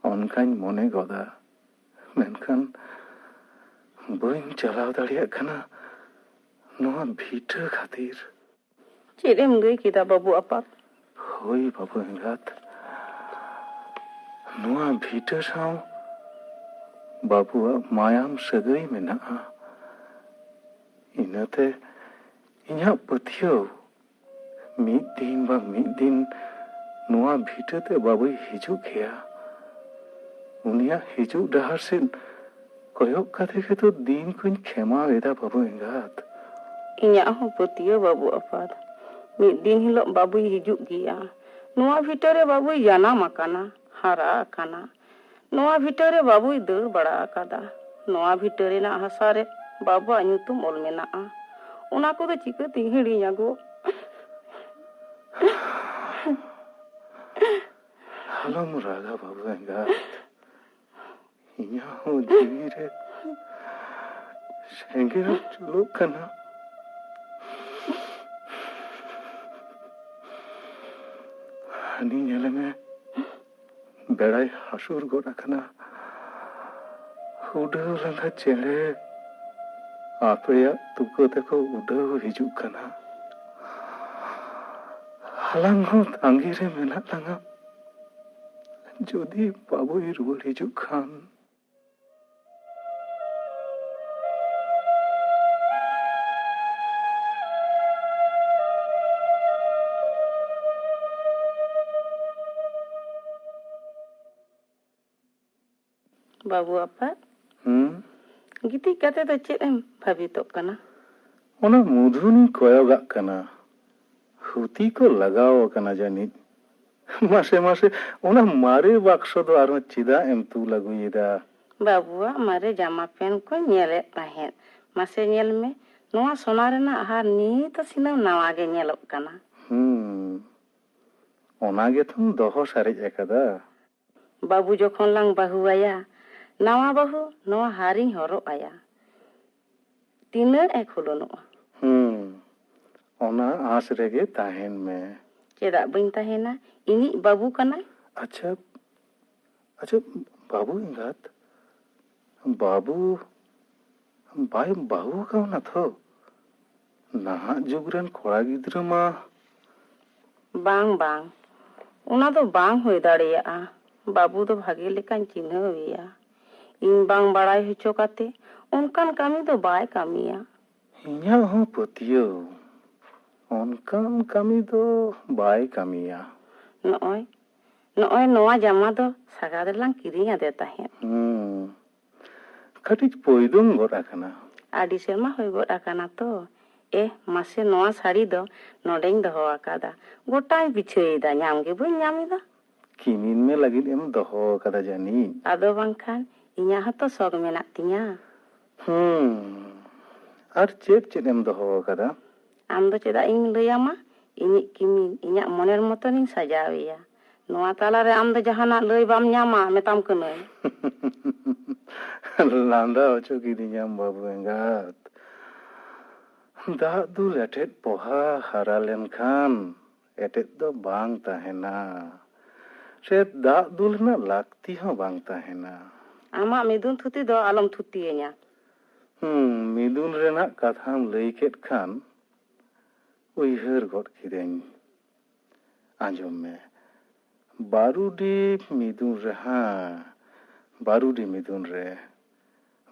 ᱚᱱᱠᱟᱧ ᱢᱚᱱᱮ ᱜᱚᱫᱟ, ᱢᱮᱱᱠᱷᱟᱱ ᱵᱟᱹᱧ ᱪᱟᱞᱟᱣ ᱫᱟᱲᱮᱭᱟᱜ ᱠᱟᱱᱟ ᱱᱚᱣᱟ ᱵᱷᱤᱴᱟᱹ ᱠᱷᱟᱹᱛᱤᱨ᱾ ᱪᱮᱫ ᱮᱢ ᱞᱟᱹᱭ ᱠᱮᱫᱟ ᱵᱟᱹᱵᱩ ᱟᱯᱟᱛ? ᱦᱳᱭ ᱵᱟᱹᱵᱩ ᱮᱸᱜᱟᱛ, ᱱᱚᱣᱟ ᱵᱷᱤᱴᱟᱹ ᱥᱟᱶ ᱵᱟᱹᱵᱩᱣᱟᱜ ᱢᱟᱭᱟᱢ ᱥᱟᱹᱜᱟᱹᱭ ᱢᱮᱱᱟᱜᱼᱟ᱾ ᱤᱱᱟᱹᱛᱮ ᱤᱧᱟᱹᱜ ᱯᱟᱹᱛᱭᱟᱹᱣ, ᱢᱤᱫ ᱫᱤᱱ ᱵᱟᱝ ᱢᱤᱫ ᱫᱤᱱ ᱱᱚᱣᱟ ᱵᱷᱤᱴᱟᱹ ᱛᱮ ᱵᱟᱹᱵᱩᱭ ᱦᱤᱡᱩᱜ ᱜᱮᱭᱟ᱾ ᱩᱱᱤᱭᱟᱜ ᱦᱤᱡᱩᱜ ᱰᱟᱦᱟᱨ ᱥᱮᱫ ᱠᱚᱭᱚᱜ ᱠᱟᱛᱮ ᱜᱮᱛᱚ ᱫᱤᱱ ᱠᱚᱧ ᱠᱷᱮᱢᱟᱣ ᱮᱫᱟ ᱵᱟᱹᱵᱩ ᱮᱸᱜᱟᱛ᱾ ᱤᱧᱟᱹᱜ ᱦᱚᱸ ᱯᱟᱹᱛᱭᱟᱹᱣ ᱵᱟᱹᱵᱩ ᱟᱯᱟᱛ, ᱢᱤᱫ ᱫᱤᱱ ᱦᱤᱞᱳᱜ ᱵᱟᱹᱵᱩᱭ ᱦᱤᱡᱩᱜ ᱜᱮᱭᱟ᱾ ᱱᱚᱣᱟ ᱵᱷᱤᱴᱟᱹ ᱨᱮ ᱵᱟᱹᱵᱩᱭ ᱡᱟᱱᱟᱢ ᱟᱠᱟᱱᱟ, ᱦᱟᱨᱟ ᱟᱠᱟᱱᱟ᱾ ᱱᱚᱣᱟ ᱵᱷᱤᱴᱟᱹ ᱨᱮ ᱵᱟᱹᱵᱩᱭ ᱫᱟᱹᱲ ᱵᱟᱲᱟ ᱟᱠᱟᱫᱟ᱾ ᱱᱚᱣᱟ ᱵᱷᱤᱴᱟᱹ ᱨᱮᱱᱟᱜ ᱦᱟᱥᱟ ᱨᱮ ᱵᱟᱹᱵᱩᱣᱟᱜ ᱧᱩᱛᱩᱢ ᱚᱞ ᱢᱮᱱᱟᱜᱼᱟ᱾ ᱚᱱᱟ ᱠᱚᱫᱚ ᱪᱤᱠᱟᱹᱛᱤᱧ ᱦᱤᱲᱤᱧᱟ ᱜᱚ? ᱟᱞᱚᱢ ᱨᱟᱜᱟ ᱵᱟᱹᱵᱩ ᱮᱸᱜᱟᱛ᱾ ᱤᱧᱟᱹᱜ ᱦᱚᱸ ᱡᱤᱣᱤ ᱨᱮ ᱥᱮᱸᱜᱮᱞ ᱡᱩᱞᱩᱜ ᱠᱟᱱᱟ᱾ ᱦᱟᱹᱱᱤ ᱧᱮᱞᱮ ᱢᱮ, ᱵᱮᱲᱟᱭ ᱦᱟᱹᱥᱩᱨ ᱜᱚᱫ ᱟᱠᱟᱱᱟ᱾ ᱩᱰᱟᱹᱣ ᱞᱟᱸᱜᱟ ᱪᱮᱬᱮ ᱟᱯᱮᱭᱟᱜ ᱛᱩᱠᱟᱹ ᱛᱮᱠᱚ ᱩᱰᱟᱹᱣ ᱦᱤᱡᱩᱜ ᱠᱟᱱᱟ᱾ ᱟᱞᱟᱝ ᱦᱚᱸ ᱛᱟᱺᱜᱤ ᱨᱮ ᱢᱮᱱᱟᱜ ᱞᱟᱝᱟ᱾ ᱡᱩᱫᱤ ᱵᱟᱹᱵᱩᱭ ᱨᱩᱣᱟᱹᱲ ᱦᱤᱡᱩᱜ ᱠᱷᱟᱱ᱾ ᱵᱟᱹᱵᱩ ᱟᱯᱟᱛ, ᱦᱩᱸ? ᱜᱤᱛᱤᱡ ᱠᱟᱛᱮ ᱫᱚ ᱪᱮᱫ ᱮᱢ ᱵᱷᱟᱵᱤᱛᱚᱜ ᱠᱟᱱᱟ? ᱚᱱᱟ ᱢᱩᱫᱷᱩᱱᱤᱧ ᱠᱚᱭᱚᱜᱟᱜ ᱠᱟᱱᱟ᱾ ᱦᱩᱛᱤ ᱠᱚ ᱞᱟᱜᱟᱣ ᱟᱠᱟᱱᱟ ᱡᱟᱹᱱᱤᱡ᱾ ᱢᱟᱥᱮ, ᱢᱟᱥᱮ, ᱚᱱᱟ ᱢᱟᱨᱮ ᱵᱟᱠᱥᱚ ᱫᱚ ᱟᱨᱦᱚᱸ ᱪᱮᱫᱟᱜ ᱮᱢ ᱛᱩᱞ ᱟᱹᱜᱩᱭᱮᱫᱟ? ᱵᱟᱹᱵᱩᱣᱟᱜ ᱢᱟᱨᱮ ᱡᱟᱢᱟ ᱯᱮᱱᱴ ᱠᱚᱧ ᱧᱮᱞᱮᱫ ᱛᱟᱦᱮᱸᱫ᱾ ᱢᱟᱥᱮ ᱧᱮᱞ ᱢᱮ, ᱱᱚᱣᱟ ᱥᱚᱱᱟ ᱨᱮᱱᱟᱜ ᱦᱟᱨ ᱱᱤᱛ ᱦᱚᱸ ᱥᱤᱱᱟᱹᱢ ᱱᱟᱣᱟ ᱜᱮ ᱧᱮᱞᱚᱜ ᱠᱟᱱᱟ᱾ ᱦᱩᱸ, ᱚᱱᱟ ᱜᱮᱛᱚᱢ ᱫᱚᱦᱚ ᱥᱟᱨᱮᱡ ᱟᱠᱟᱫᱟ᱾ ᱵᱟᱹᱵᱩ ᱡᱚᱠᱷᱚᱱ ᱞᱟᱝ ᱵᱟᱹᱦᱩ ᱟᱭᱟ, ᱱᱟᱣᱟ ᱵᱟᱹᱦᱩ ᱱᱚᱣᱟ ᱦᱟᱨᱤᱧ ᱦᱚᱨᱚᱜ ᱟᱭᱟ᱾ ᱛᱤᱱᱟᱹᱜ ᱮ ᱠᱷᱩᱞᱚᱱᱚᱜᱼᱟ᱾ ᱦᱩᱸ, ᱚᱱᱟ ᱟᱸᱥ ᱨᱮᱜᱮ ᱛᱟᱦᱮᱱ ᱢᱮ᱾ ᱪᱮᱫᱟᱜ ᱵᱟᱹᱧ ᱛᱟᱦᱮᱱᱟ? ᱤᱧᱤᱡ ᱵᱟᱹᱵᱩ ᱠᱟᱱᱟᱭ᱾ ᱟᱪᱪᱷᱟ, ᱟᱪᱪᱷᱟ, ᱵᱟᱹᱵᱩ ᱮᱸᱜᱟᱛ, ᱵᱟᱹᱵᱩ ᱵᱟᱭ ᱵᱟᱹᱦᱩ ᱠᱟᱣᱱᱟ ᱛᱚ? ᱱᱟᱦᱟᱜ ᱡᱩᱜᱽ ᱨᱮᱱ ᱠᱚᱲᱟ ᱜᱤᱫᱽᱨᱟᱹ ᱢᱟ᱾ ᱵᱟᱝ, ᱵᱟᱝ, ᱚᱱᱟ ᱫᱚ ᱵᱟᱝ ᱦᱩᱭ ᱫᱟᱲᱮᱭᱟᱜᱼᱟ᱾ ᱵᱟᱹᱵᱩ ᱫᱚ ᱵᱷᱟᱜᱮ ᱞᱮᱠᱟᱧ ᱪᱤᱱᱦᱟᱹᱣ ᱮᱭᱟ᱾ ᱤᱧ ᱵᱟᱝ ᱵᱟᱲᱟᱭ ᱦᱚᱪᱚ ᱠᱟᱛᱮ ᱚᱱᱠᱟᱱ ᱠᱟᱹᱢᱤ ᱫᱚ ᱵᱟᱭ ᱠᱟᱹᱢᱤᱭᱟ᱾ ᱤᱧᱟᱹᱜ ᱦᱚᱸ ᱯᱟᱹᱛᱭᱟᱹᱣ, ᱚᱱᱠᱟᱱ ᱠᱟᱹᱢᱤ ᱫᱚ ᱵᱟᱭ ᱠᱟᱹᱢᱤᱭᱟ᱾ ᱱᱚᱜᱼᱚᱭ, ᱱᱚᱜᱼᱚᱭ ᱱᱚᱣᱟ ᱡᱟᱢᱟ ᱫᱚ ᱥᱟᱜᱟᱫ ᱨᱮᱞᱟᱝ ᱠᱤᱨᱤᱧ ᱟᱫᱮ ᱛᱟᱦᱮᱸᱫ᱾ ᱦᱩᱸ, ᱠᱟᱹᱴᱤᱡ ᱯᱚᱭᱫᱚᱝ ᱜᱚᱫ ᱟᱠᱟᱱᱟ᱾ ᱟᱹᱰᱤ ᱥᱮᱨᱢᱟ ᱦᱩᱭ ᱜᱚᱫ ᱟᱠᱟᱱᱟ ᱛᱚ᱾ ᱮᱦ, ᱢᱟᱥᱮ, ᱱᱚᱣᱟ ᱥᱟᱹᱲᱤ ᱫᱚ ᱱᱚᱰᱮᱧ ᱫᱚᱦᱚ ᱟᱠᱟᱫᱟ᱾ ᱜᱚᱴᱟᱧ ᱯᱤᱪᱷᱟᱹᱭᱮᱫᱟ, ᱧᱟᱢ ᱜᱮ ᱵᱟᱹᱧ ᱧᱟᱢ ᱮᱫᱟ᱾ ᱠᱤᱢᱤᱱ ᱢᱮ ᱞᱟᱹᱜᱤᱫ ᱮᱢ ᱫᱚᱦᱚ ᱟᱠᱟᱫᱟ ᱡᱟᱹᱱᱤᱡ᱾ ᱟᱫᱚ ᱵᱟᱝᱠᱷᱟᱱ, ᱤᱧᱟᱹᱜ ᱦᱚᱸᱛᱚ ᱥᱚᱠ ᱢᱮᱱᱟᱜ ᱛᱤᱧᱟ᱾ ᱦᱩᱸ, ᱟᱨ ᱪᱮᱫ ᱪᱮᱫ ᱮᱢ ᱫᱚᱦᱚ ᱟᱠᱟᱫᱟ? ᱟᱢ ᱫᱚ ᱪᱮᱫᱟᱜ ᱤᱧ ᱞᱟᱹᱭᱟᱢᱟ? ᱤᱧᱤᱡ ᱠᱤᱢᱤᱱ ᱤᱧᱟᱜ ᱢᱚᱱᱮᱨ ᱢᱚᱛᱚᱱᱤᱧ ᱥᱟᱡᱟᱣ ᱮᱭᱟ᱾ ᱱᱚᱣᱟ ᱛᱟᱞᱟᱨᱮ ᱟᱢ ᱫᱚ ᱡᱟᱦᱟᱱᱟᱜ ᱞᱟᱹᱭ ᱵᱟᱢ ᱧᱟᱢᱟ, ᱢᱮᱛᱟᱢ ᱠᱟᱹᱱᱟᱹᱧ᱾ ᱞᱟᱸᱫᱟ ᱦᱚᱪᱚ ᱠᱤᱫᱤᱧᱟᱢ, ᱵᱟᱹᱵᱩ ᱮᱸᱜᱟᱛ᱾ ᱫᱟᱜ ᱫᱩᱞ ᱮᱴᱮᱫ ᱯᱚᱦᱟ ᱦᱟᱨᱟ ᱞᱮᱱᱠᱷᱟᱱ ᱮᱴᱮᱫ ᱫᱚ ᱵᱟᱝ ᱛᱟᱦᱮᱱᱟ᱾ ᱥᱮ ᱫᱟᱜ ᱫᱩᱞ ᱨᱮᱱᱟᱜ ᱞᱟᱹᱠᱛᱤ ᱦᱚᱸ ᱵᱟᱝ ᱛᱟᱦᱮᱱᱟ᱾ ᱟᱢᱟᱜ ᱢᱤᱫᱩᱱ ᱛᱷᱩᱛᱤ ᱫᱚ ᱟᱞᱚᱢ ᱛᱷᱩᱛᱤᱭᱟᱹᱧᱟ᱾ ᱦᱩᱸ, ᱢᱤᱫᱩᱱ ᱨᱮᱱᱟᱜ ᱠᱟᱛᱷᱟᱢ ᱞᱟᱹᱭ ᱠᱮᱫ ᱠᱷᱟᱱ ᱩᱭᱦᱟᱹᱨ ᱜᱚᱫ ᱠᱤᱫᱟᱹᱧ᱾ ᱟᱸᱡᱚᱢ ᱢᱮ, ᱵᱟᱹᱨᱩᱰᱤ ᱢᱤᱫᱩᱱ ᱨᱮ, ᱦᱮᱸ, ᱵᱟᱹᱨᱩᱰᱤ ᱢᱤᱫᱩᱱ ᱨᱮ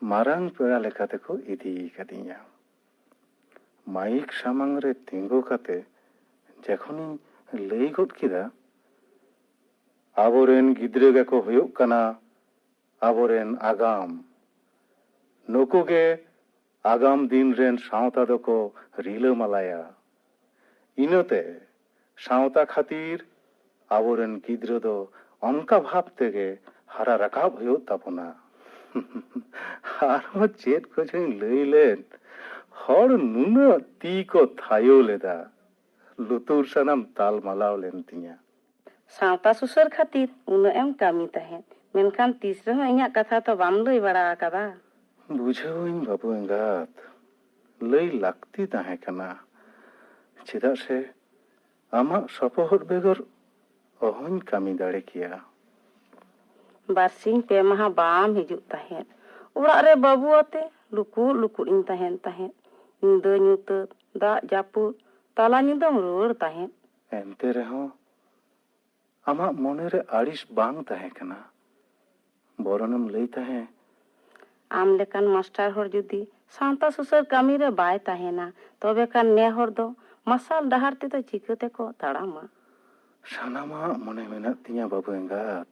ᱢᱟᱨᱟᱝ ᱯᱮᱲᱟ ᱞᱮᱠᱟ ᱛᱮᱠᱚ ᱤᱫᱤ ᱠᱟᱫᱤᱧᱟ᱾ ᱢᱟᱭᱤᱠ ᱥᱟᱢᱟᱝ ᱨᱮ ᱛᱤᱸᱜᱩ ᱠᱟᱛᱮ ᱡᱚᱠᱷᱚᱱᱤᱧ ᱞᱟᱹᱭ ᱜᱚᱫ ᱠᱮᱫᱟ, ᱟᱵᱚᱨᱮᱱ ᱜᱤᱫᱽᱨᱟᱹ ᱜᱮᱠᱚ ᱦᱩᱭᱩᱜ ᱠᱟᱱᱟ ᱟᱵᱚᱨᱮᱱ ᱟᱜᱟᱢ᱾ ᱱᱩᱠᱩ ᱜᱮ ᱟᱜᱟᱢ ᱫᱤᱱ ᱨᱮᱱ ᱥᱟᱶᱛᱟ ᱫᱚᱠᱚ ᱨᱤᱞᱟᱹᱢᱟᱞᱟᱭᱟ᱾ ᱤᱱᱟᱹᱛᱮ ᱥᱟᱶᱛᱟ ᱠᱷᱟᱹᱛᱤᱨ ᱟᱵᱚᱨᱮᱱ ᱜᱤᱫᱽᱨᱟᱹ ᱫᱚ ᱚᱱᱠᱟ ᱵᱷᱟᱵᱽ ᱛᱮᱜᱮ ᱦᱟᱨᱟ ᱨᱟᱠᱟᱵ ᱦᱩᱭᱩᱜ ᱛᱟᱵᱚᱱᱟ᱾ ᱟᱨᱦᱚᱸ ᱪᱮᱫ ᱠᱚᱪᱚᱧ ᱞᱟᱹᱭ ᱞᱮᱫ, ᱦᱚᱲ ᱱᱩᱱᱟᱹᱜ ᱛᱤ ᱠᱚ ᱛᱷᱟᱭᱚ ᱞᱮᱫᱟ, ᱞᱩᱛᱩᱨ ᱥᱟᱱᱟᱢ ᱛᱟᱞ ᱢᱟᱞᱟᱣ ᱞᱮᱱ ᱛᱤᱧᱟ᱾ ᱥᱟᱶᱛᱟ ᱥᱩᱥᱟᱹᱨ ᱠᱷᱟᱹᱛᱤᱨ ᱩᱱᱟᱹᱜ ᱮᱢ ᱠᱟᱹᱢᱤ ᱛᱟᱦᱮᱸᱫ, ᱢᱮᱱᱠᱷᱟᱱ ᱛᱤᱥ ᱨᱮᱦᱚᱸ ᱤᱧᱟᱹᱜ ᱠᱟᱛᱷᱟ ᱫᱚ ᱵᱟᱢ ᱞᱟᱹᱭ ᱵᱟᱲᱟ ᱟᱠᱟᱫᱟ᱾ ᱵᱩᱡᱷᱟᱹᱣᱟᱹᱧ ᱵᱟᱹᱵᱩ ᱮᱸᱜᱟᱛ, ᱞᱟᱹᱭ ᱞᱟᱹᱠᱛᱤ ᱛᱟᱦᱮᱸ ᱠᱟᱱᱟ, ᱪᱮᱫᱟᱜ ᱥᱮ ᱟᱢᱟᱜ ᱥᱚᱯᱚᱦᱚᱫ ᱵᱮᱜᱚᱨ ᱚᱦᱚᱧ ᱠᱟᱹᱢᱤ ᱫᱟᱲᱮ ᱠᱮᱭᱟ᱾ ᱵᱟᱨᱥᱤᱧ ᱯᱮ ᱢᱟᱦᱟ ᱵᱟᱢ ᱦᱤᱡᱩᱜ ᱛᱟᱦᱮᱸᱫ᱾ ᱚᱲᱟᱜ ᱨᱮ ᱵᱟᱹᱵᱩ ᱟᱛᱮ ᱞᱩᱠᱩᱜ ᱞᱩᱠᱩᱜ ᱤᱧ ᱛᱟᱦᱮᱱ ᱛᱟᱦᱮᱸᱫ᱾ ᱧᱤᱫᱟᱹ ᱧᱩᱛᱟᱹᱛ, ᱫᱟᱜ ᱡᱟᱹᱯᱩᱫ, ᱛᱟᱞᱟ ᱧᱤᱫᱟᱹᱢ ᱨᱩᱣᱟᱹᱲ ᱛᱟᱦᱮᱸᱫ᱾ ᱮᱱᱛᱮ ᱨᱮᱦᱚᱸ ᱟᱢᱟᱜ ᱢᱚᱱᱮᱨᱮ ᱟᱹᱲᱤᱥ ᱵᱟᱝ ᱛᱟᱦᱮᱸ ᱠᱟᱱᱟ, ᱵᱚᱨᱚᱱᱮᱢ ᱞᱟᱹᱭ ᱛᱟᱦᱮᱸ᱾ ᱟᱢ ᱞᱮᱠᱟᱱ ᱢᱟᱥᱴᱟᱨ ᱦᱚᱲ ᱡᱩᱫᱤ ᱥᱟᱶᱛᱟ ᱥᱩᱥᱟᱹᱨ ᱠᱟᱹᱢᱤ ᱨᱮ ᱵᱟᱭ ᱛᱟᱦᱮᱱᱟ, ᱛᱚᱵᱮ ᱠᱷᱟᱱ ᱱᱮ ᱦᱚᱲ ᱫᱚ ᱢᱟᱨᱥᱟᱞ ᱰᱟᱦᱟᱨ ᱛᱮᱫᱚ ᱪᱤᱠᱟᱹ ᱛᱮᱠᱚ ᱛᱟᱲᱟᱢᱟ? ᱥᱟᱱᱟᱢᱟᱜ ᱢᱚᱱᱮ ᱢᱮᱱᱟᱜ ᱛᱤᱧᱟ ᱵᱟᱹᱵᱩ ᱮᱸᱜᱟᱛ᱾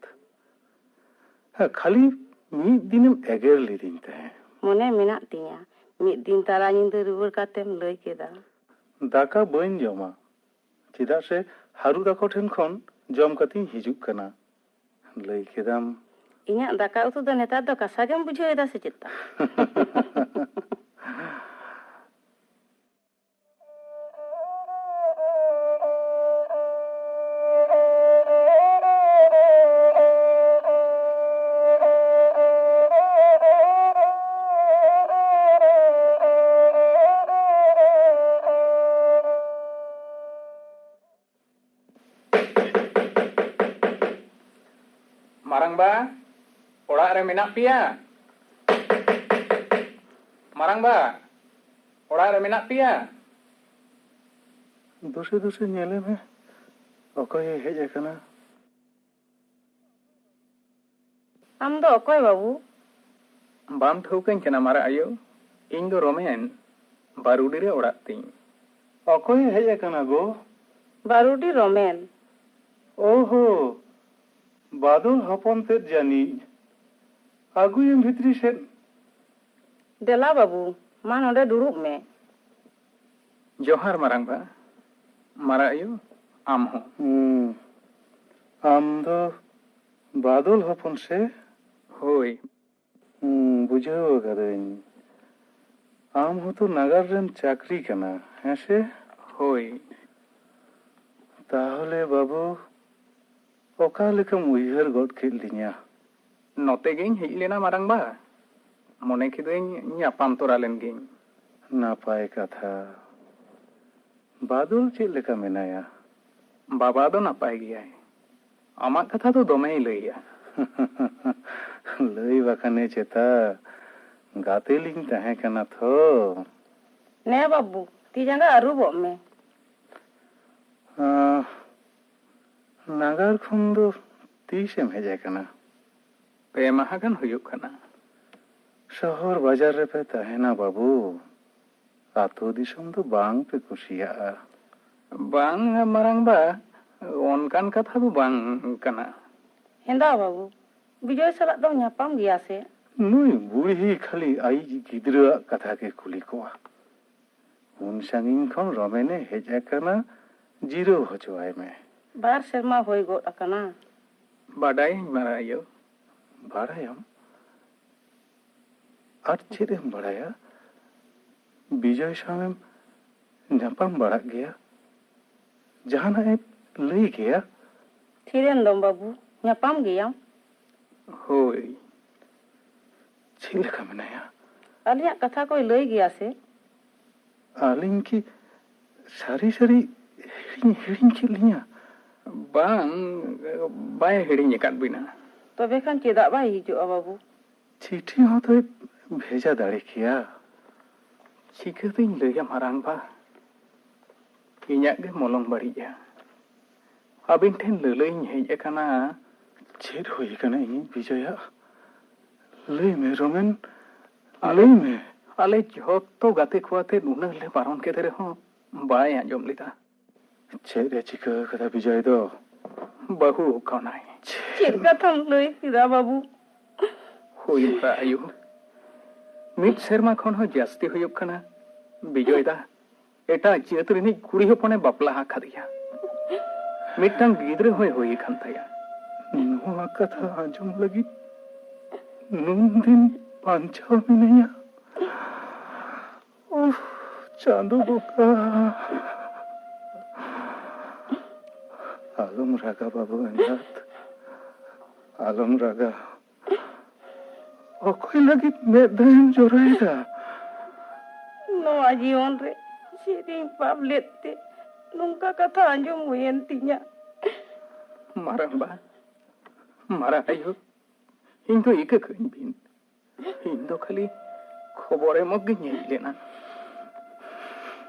ᱦᱮᱸ, ᱠᱷᱟᱹᱞᱤ ᱢᱤᱫ ᱫᱤᱱᱮᱢ ᱮᱜᱮᱨ ᱞᱤᱫᱤᱧ ᱛᱟᱦᱮᱸ᱾ ᱢᱚᱱᱮ ᱢᱮᱱᱟᱜ ᱛᱤᱧᱟ, ᱢᱤᱫ ᱫᱤᱱ ᱛᱟᱞᱟ ᱧᱤᱫᱟᱹ ᱨᱩᱣᱟᱹᱲ ᱠᱟᱛᱮᱢ ᱞᱟᱹᱭ ᱠᱮᱫᱟ᱾ ᱫᱟᱠᱟ ᱵᱟᱹᱧ ᱡᱚᱢᱟ, ᱪᱮᱫᱟᱜ ᱥᱮ ᱦᱟᱹᱨᱩ ᱛᱟᱠᱚ ᱴᱷᱮᱱ ᱠᱷᱚᱱ ᱡᱚᱢ ᱠᱟᱛᱮᱧ ᱦᱤᱡᱩᱜ ᱠᱟᱱᱟ᱾ ᱞᱟᱹᱭ ᱠᱮᱫᱟᱢ᱾ ᱤᱧᱟᱹᱜ ᱫᱟᱠᱟ ᱩᱛᱩ ᱫᱚ ᱱᱮᱛᱟᱨ ᱫᱚ ᱠᱟᱥᱟ ᱜᱮᱢ ᱵᱩᱡᱷᱟᱹᱣ ᱮᱫᱟ ᱥᱮ ᱪᱮᱫ? ᱢᱟᱨᱟᱝᱵᱟ, ᱚᱲᱟᱜ ᱨᱮ ᱢᱮᱱᱟᱜ ᱯᱮᱭᱟ? ᱢᱟᱨᱟᱝᱵᱟ, ᱚᱲᱟᱜ ᱨᱮ ᱢᱮᱱᱟᱜ ᱯᱮᱭᱟ? ᱫᱩᱥᱮ ᱫᱩᱥᱮ ᱧᱮᱞᱮ ᱢᱮ, ᱚᱠᱚᱭᱮ ᱦᱮᱡ ᱟᱠᱟᱱᱟ? ᱟᱢ ᱫᱚ ᱚᱠᱚᱭ ᱵᱟᱹᱵᱩ? ᱵᱟᱢ ᱴᱷᱟᱹᱣᱠᱟᱹᱧ ᱠᱟᱱᱟ ᱢᱟᱨᱟᱜ ᱟᱭᱳ? ᱤᱧ ᱫᱚ ᱨᱚᱢᱮᱱ, ᱵᱟᱨᱩᱰᱤ ᱨᱮ ᱚᱲᱟᱜ ᱛᱤᱧ᱾ ᱚᱠᱚᱭᱮ ᱦᱮᱡ ᱟᱠᱟᱱᱟ ᱜᱳ? ᱵᱟᱨᱩᱰᱤ ᱨᱚᱢᱮᱱ᱾ ᱳᱦᱳ, ᱵᱟᱫᱚᱞ ᱦᱚᱯᱚᱱ ᱛᱮᱫ ᱡᱟᱹᱱᱤᱡ᱾ ᱟᱹᱜᱩᱭᱮᱢ ᱵᱷᱤᱛᱨᱤ ᱥᱮᱫ᱾ ᱫᱮᱞᱟ ᱵᱟᱹᱵᱩ, ᱢᱟ ᱱᱚᱰᱮ ᱫᱩᱲᱩᱵ ᱢᱮ᱾ ᱡᱚᱦᱟᱨ ᱢᱟᱨᱟᱝᱵᱟ᱾ ᱢᱟᱨᱟᱜ ᱟᱭᱳ, ᱟᱢ ᱦᱚᱸ᱾ ᱦᱩᱸ᱾ ᱟᱢ ᱫᱚ ᱵᱟᱫᱚᱞ ᱦᱚᱯᱚᱱ ᱥᱮ? ᱦᱳᱭ᱾ ᱦᱩᱸ, ᱵᱩᱡᱷᱟᱹᱣ ᱟᱠᱟᱫᱟᱹᱧ᱾ ᱟᱢ ᱦᱚᱸᱛᱚ ᱱᱟᱜᱟᱨ ᱨᱮᱢ ᱪᱟᱹᱠᱨᱤ ᱠᱟᱱᱟ, ᱦᱮᱸ ᱥᱮ? ᱦᱳᱭ᱾ ᱛᱟᱦᱚᱞᱮ ᱵᱟᱹᱵᱩ, ᱚᱠᱟ ᱞᱮᱠᱟᱢ ᱩᱭᱦᱟᱹᱨ ᱜᱚᱫ ᱠᱮᱫ ᱞᱤᱧᱟ? ᱱᱚᱛᱮ ᱜᱤᱧ ᱦᱮᱡ ᱞᱮᱱᱟ ᱢᱟᱨᱟᱝ ᱵᱟ᱾ ᱢᱚᱱᱮ ᱠᱤᱫᱟᱹᱧ ᱧᱟᱯᱟᱢ ᱛᱚᱨᱟ ᱞᱮᱱ ᱜᱤᱧ᱾ ᱱᱟᱯᱟᱭ ᱠᱟᱛᱷᱟ᱾ ᱵᱟᱫᱚᱞ ᱪᱮᱫ ᱞᱮᱠᱟ ᱢᱮᱱᱟᱭᱟ? ᱵᱟᱵᱟ ᱫᱚ ᱱᱟᱯᱟᱭ ᱜᱮᱭᱟᱭ᱾ ᱟᱢᱟᱜ ᱠᱟᱛᱷᱟ ᱫᱚ ᱫᱚᱢᱮᱭ ᱞᱟᱹᱭᱟ᱾ ᱞᱟᱹᱭ ᱵᱟᱠᱷᱟᱱᱮ ᱪᱮᱛᱟ, ᱜᱟᱛᱮ ᱞᱤᱧ ᱛᱟᱦᱮᱸ ᱠᱟᱱᱟ ᱛᱷᱚ᱾ ᱱᱮ ᱵᱟᱹᱵᱩ, ᱛᱤ ᱡᱟᱸᱜᱟ ᱟᱹᱨᱩᱵᱚᱜ ᱢᱮ᱾ ᱟᱸ, ᱱᱟᱜᱟᱨ ᱠᱷᱚᱱ ᱫᱚ ᱛᱤᱥᱮᱢ ᱦᱮᱡ ᱟᱠᱟᱱᱟ? ᱯᱮ ᱢᱟᱦᱟ ᱜᱟᱱ ᱦᱩᱭᱩᱜ ᱠᱟᱱᱟ᱾ ᱥᱚᱦᱚᱨ ᱵᱟᱡᱟᱨ ᱨᱮᱯᱮ ᱛᱟᱦᱮᱱᱟ ᱵᱟᱹᱵᱩ, ᱟᱹᱛᱩ ᱫᱤᱥᱚᱢ ᱫᱚ ᱵᱟᱝ ᱯᱮ ᱠᱩᱥᱤᱭᱟᱜᱼᱟ᱾ ᱵᱟᱝ ᱢᱟᱨᱟᱝ ᱵᱟ, ᱚᱱᱠᱟᱱ ᱠᱟᱛᱷᱟ ᱫᱚ ᱵᱟᱝ ᱠᱟᱱᱟ᱾ ᱦᱮᱸᱫᱟ ᱵᱟᱹᱵᱩ, ᱵᱤᱡᱚᱭ ᱥᱟᱞᱟᱜ ᱫᱚᱢ ᱧᱟᱯᱟᱢ ᱜᱮᱭᱟ ᱥᱮ? ᱱᱩᱭ ᱵᱩᱲᱦᱤ ᱠᱷᱟᱹᱞᱤ ᱟᱭᱤᱡ ᱜᱤᱫᱽᱨᱟᱹᱣᱟᱜ ᱠᱟᱛᱷᱟ ᱜᱮ ᱠᱩᱞᱤ ᱠᱚᱣᱟ᱾ ᱩᱱ ᱥᱟᱺᱜᱤᱧ ᱠᱷᱚᱱ ᱨᱚᱢᱮᱱᱮ ᱦᱮᱡ ᱟᱠᱟᱱᱟ, ᱡᱤᱨᱟᱹᱣ ᱦᱚᱪᱚᱣᱟᱭ ᱢᱮ᱾ ᱵᱟᱨ ᱥᱮᱨᱢᱟ ᱦᱩᱭ ᱜᱚᱫ ᱟᱠᱟᱱᱟ᱾ ᱵᱟᱰᱟᱭᱟᱹᱧ ᱢᱟᱨᱟᱝ ᱟᱭᱳ᱾ ᱵᱟᱲᱟᱭᱟᱢ? ᱟᱨ ᱪᱮᱫ ᱮᱢ ᱵᱟᱲᱟᱭᱟ? ᱵᱤᱡᱚᱭ ᱥᱟᱶᱮᱢ ᱧᱟᱯᱟᱢ ᱵᱟᱲᱟᱜ ᱜᱮᱭᱟ? ᱡᱟᱦᱟᱱᱟᱜ ᱮ ᱞᱟᱹᱭ ᱜᱮᱭᱟ? ᱛᱷᱤᱨᱮᱱ ᱫᱚᱢ ᱵᱟᱹᱵᱩ, ᱧᱟᱯᱟᱢ ᱜᱮᱭᱟᱢ᱾ ᱦᱳᱭ᱾ ᱪᱮᱫ ᱞᱮᱠᱟ ᱢᱮᱱᱟᱭᱟ? ᱟᱹᱞᱤᱧᱟᱜ ᱠᱟᱛᱷᱟ ᱠᱚᱭ ᱞᱟᱹᱭ ᱜᱮᱭᱟ ᱥᱮ? ᱟᱹᱞᱤᱧ ᱠᱤ ᱥᱟᱹᱨᱤ ᱥᱟᱹᱨᱤ ᱦᱤᱲᱤᱧ, ᱦᱤᱲᱤᱧ ᱠᱮᱫ ᱞᱤᱧᱟ? ᱵᱟᱝ, ᱵᱟᱭ ᱦᱤᱲᱤᱧ ᱟᱠᱟᱫ ᱵᱤᱱᱟ᱾ ᱛᱚᱵᱮ ᱠᱷᱟᱱ ᱪᱮᱫᱟᱜ ᱵᱟᱭ ᱦᱤᱡᱩᱜᱼᱟ ᱵᱟᱹᱵᱩ? ᱪᱤᱴᱷᱤ ᱦᱚᱸ ᱛᱚᱭ ᱵᱷᱮᱡᱟ ᱫᱟᱲᱮ ᱠᱮᱭᱟ᱾ ᱪᱤᱠᱟᱹᱛᱤᱧ ᱞᱟᱹᱭᱟ ᱢᱟᱨᱟᱝ ᱵᱟ, ᱤᱧᱟᱹᱜ ᱜᱮ ᱢᱚᱞᱚᱝ ᱵᱟᱹᱲᱤᱡᱼᱟ᱾ ᱟᱹᱵᱤᱱ ᱴᱷᱮᱱ ᱞᱟᱹᱞᱟᱹᱭᱤᱧ ᱦᱮᱡ ᱟᱠᱟᱱᱟ᱾ ᱪᱮᱫ ᱦᱩᱭ ᱟᱠᱟᱱᱟ ᱤᱧᱤᱡ ᱵᱤᱡᱚᱭᱟᱜ? ᱞᱟᱹᱭ ᱢᱮ ᱨᱚᱢᱮᱱ, ᱟᱞᱮ, ᱞᱟᱹᱭ ᱢᱮ᱾ ᱟᱞᱮ ᱡᱷᱚᱛᱚ ᱜᱟᱛᱮ ᱠᱚ ᱟᱛᱮ ᱱᱩᱱᱟᱹᱜ ᱞᱮ ᱵᱟᱨᱚᱱ ᱠᱮᱫᱮ ᱨᱮᱦᱚᱸ ᱵᱟᱭ ᱟᱸᱡᱚᱢ ᱞᱮᱫᱟ᱾ ᱪᱮᱫ ᱮ ᱪᱤᱠᱟᱹ ᱟᱠᱟᱫᱟ ᱵᱤᱡᱚᱭ ᱫᱚ? ᱵᱟᱹᱦᱩ ᱠᱟᱱᱟᱭ᱾ ᱪᱮᱫ ᱠᱟᱛᱷᱟᱢ ᱞᱟᱹᱭ ᱠᱮᱫᱟ ᱵᱟᱹᱵᱩ? ᱦᱩᱭ ᱫᱟ ᱟᱭᱳ, ᱢᱤᱫ ᱥᱮᱨᱢᱟ ᱠᱷᱚᱱ ᱦᱚᱸ ᱡᱟᱹᱥᱛᱤ ᱦᱩᱭᱩᱜ ᱠᱟᱱᱟ᱾ ᱵᱤᱡᱚᱭ ᱫᱟ ᱮᱴᱟᱜ ᱡᱟᱹᱛ ᱨᱤᱱᱤᱡ ᱠᱩᱲᱤ ᱦᱚᱯᱚᱱᱮ ᱵᱟᱯᱞᱟ ᱟᱠᱟᱫᱮᱭᱟ᱾ ᱢᱤᱫᱴᱟᱝ ᱜᱤᱫᱽᱨᱟᱹ ᱦᱚᱸᱭ ᱦᱩᱭ ᱟᱠᱟᱱ ᱛᱟᱭᱟ᱾ ᱱᱚᱣᱟ ᱠᱟᱛᱷᱟ ᱟᱸᱡᱚᱢ ᱞᱟᱹᱜᱤᱫ ᱱᱩᱱ ᱫᱤᱱ ᱵᱟᱧᱪᱟᱣ ᱢᱤᱱᱟᱹᱧᱟ᱾ ᱩᱯᱷ, ᱪᱟᱸᱫᱚ ᱵᱚᱸᱜᱟ᱾ ᱟᱞᱚᱢ ᱨᱟᱜᱟ ᱵᱟᱹᱵᱩ ᱮᱸᱜᱟᱛ, ᱟᱞᱚᱢ ᱨᱟᱜᱟ᱾ ᱚᱠᱚᱭ ᱞᱟᱹᱜᱤᱫ ᱢᱮᱫ ᱫᱟᱜ ᱮᱢ ᱡᱚᱨᱚᱭᱮᱫᱟ? ᱱᱚᱣᱟ ᱡᱤᱭᱚᱱ ᱨᱮ ᱪᱮᱫ ᱤᱧ ᱯᱟᱯ ᱞᱮᱫ ᱛᱮ ᱱᱚᱝᱠᱟ ᱠᱟᱛᱷᱟ ᱟᱸᱡᱚᱢ ᱦᱩᱭᱮᱱ ᱛᱤᱧᱟ᱾ ᱢᱟᱨᱟᱝᱵᱟ, ᱢᱟᱨᱟᱝ ᱟᱭᱳ, ᱤᱧ ᱫᱚ ᱤᱠᱟᱹ ᱠᱟᱹᱧ ᱵᱤᱱ᱾ ᱤᱧ ᱫᱚ ᱠᱷᱟᱹᱞᱤ ᱠᱷᱚᱵᱚᱨ ᱮᱢᱚᱜ ᱜᱤᱧ ᱦᱮᱡ ᱞᱮᱱᱟ᱾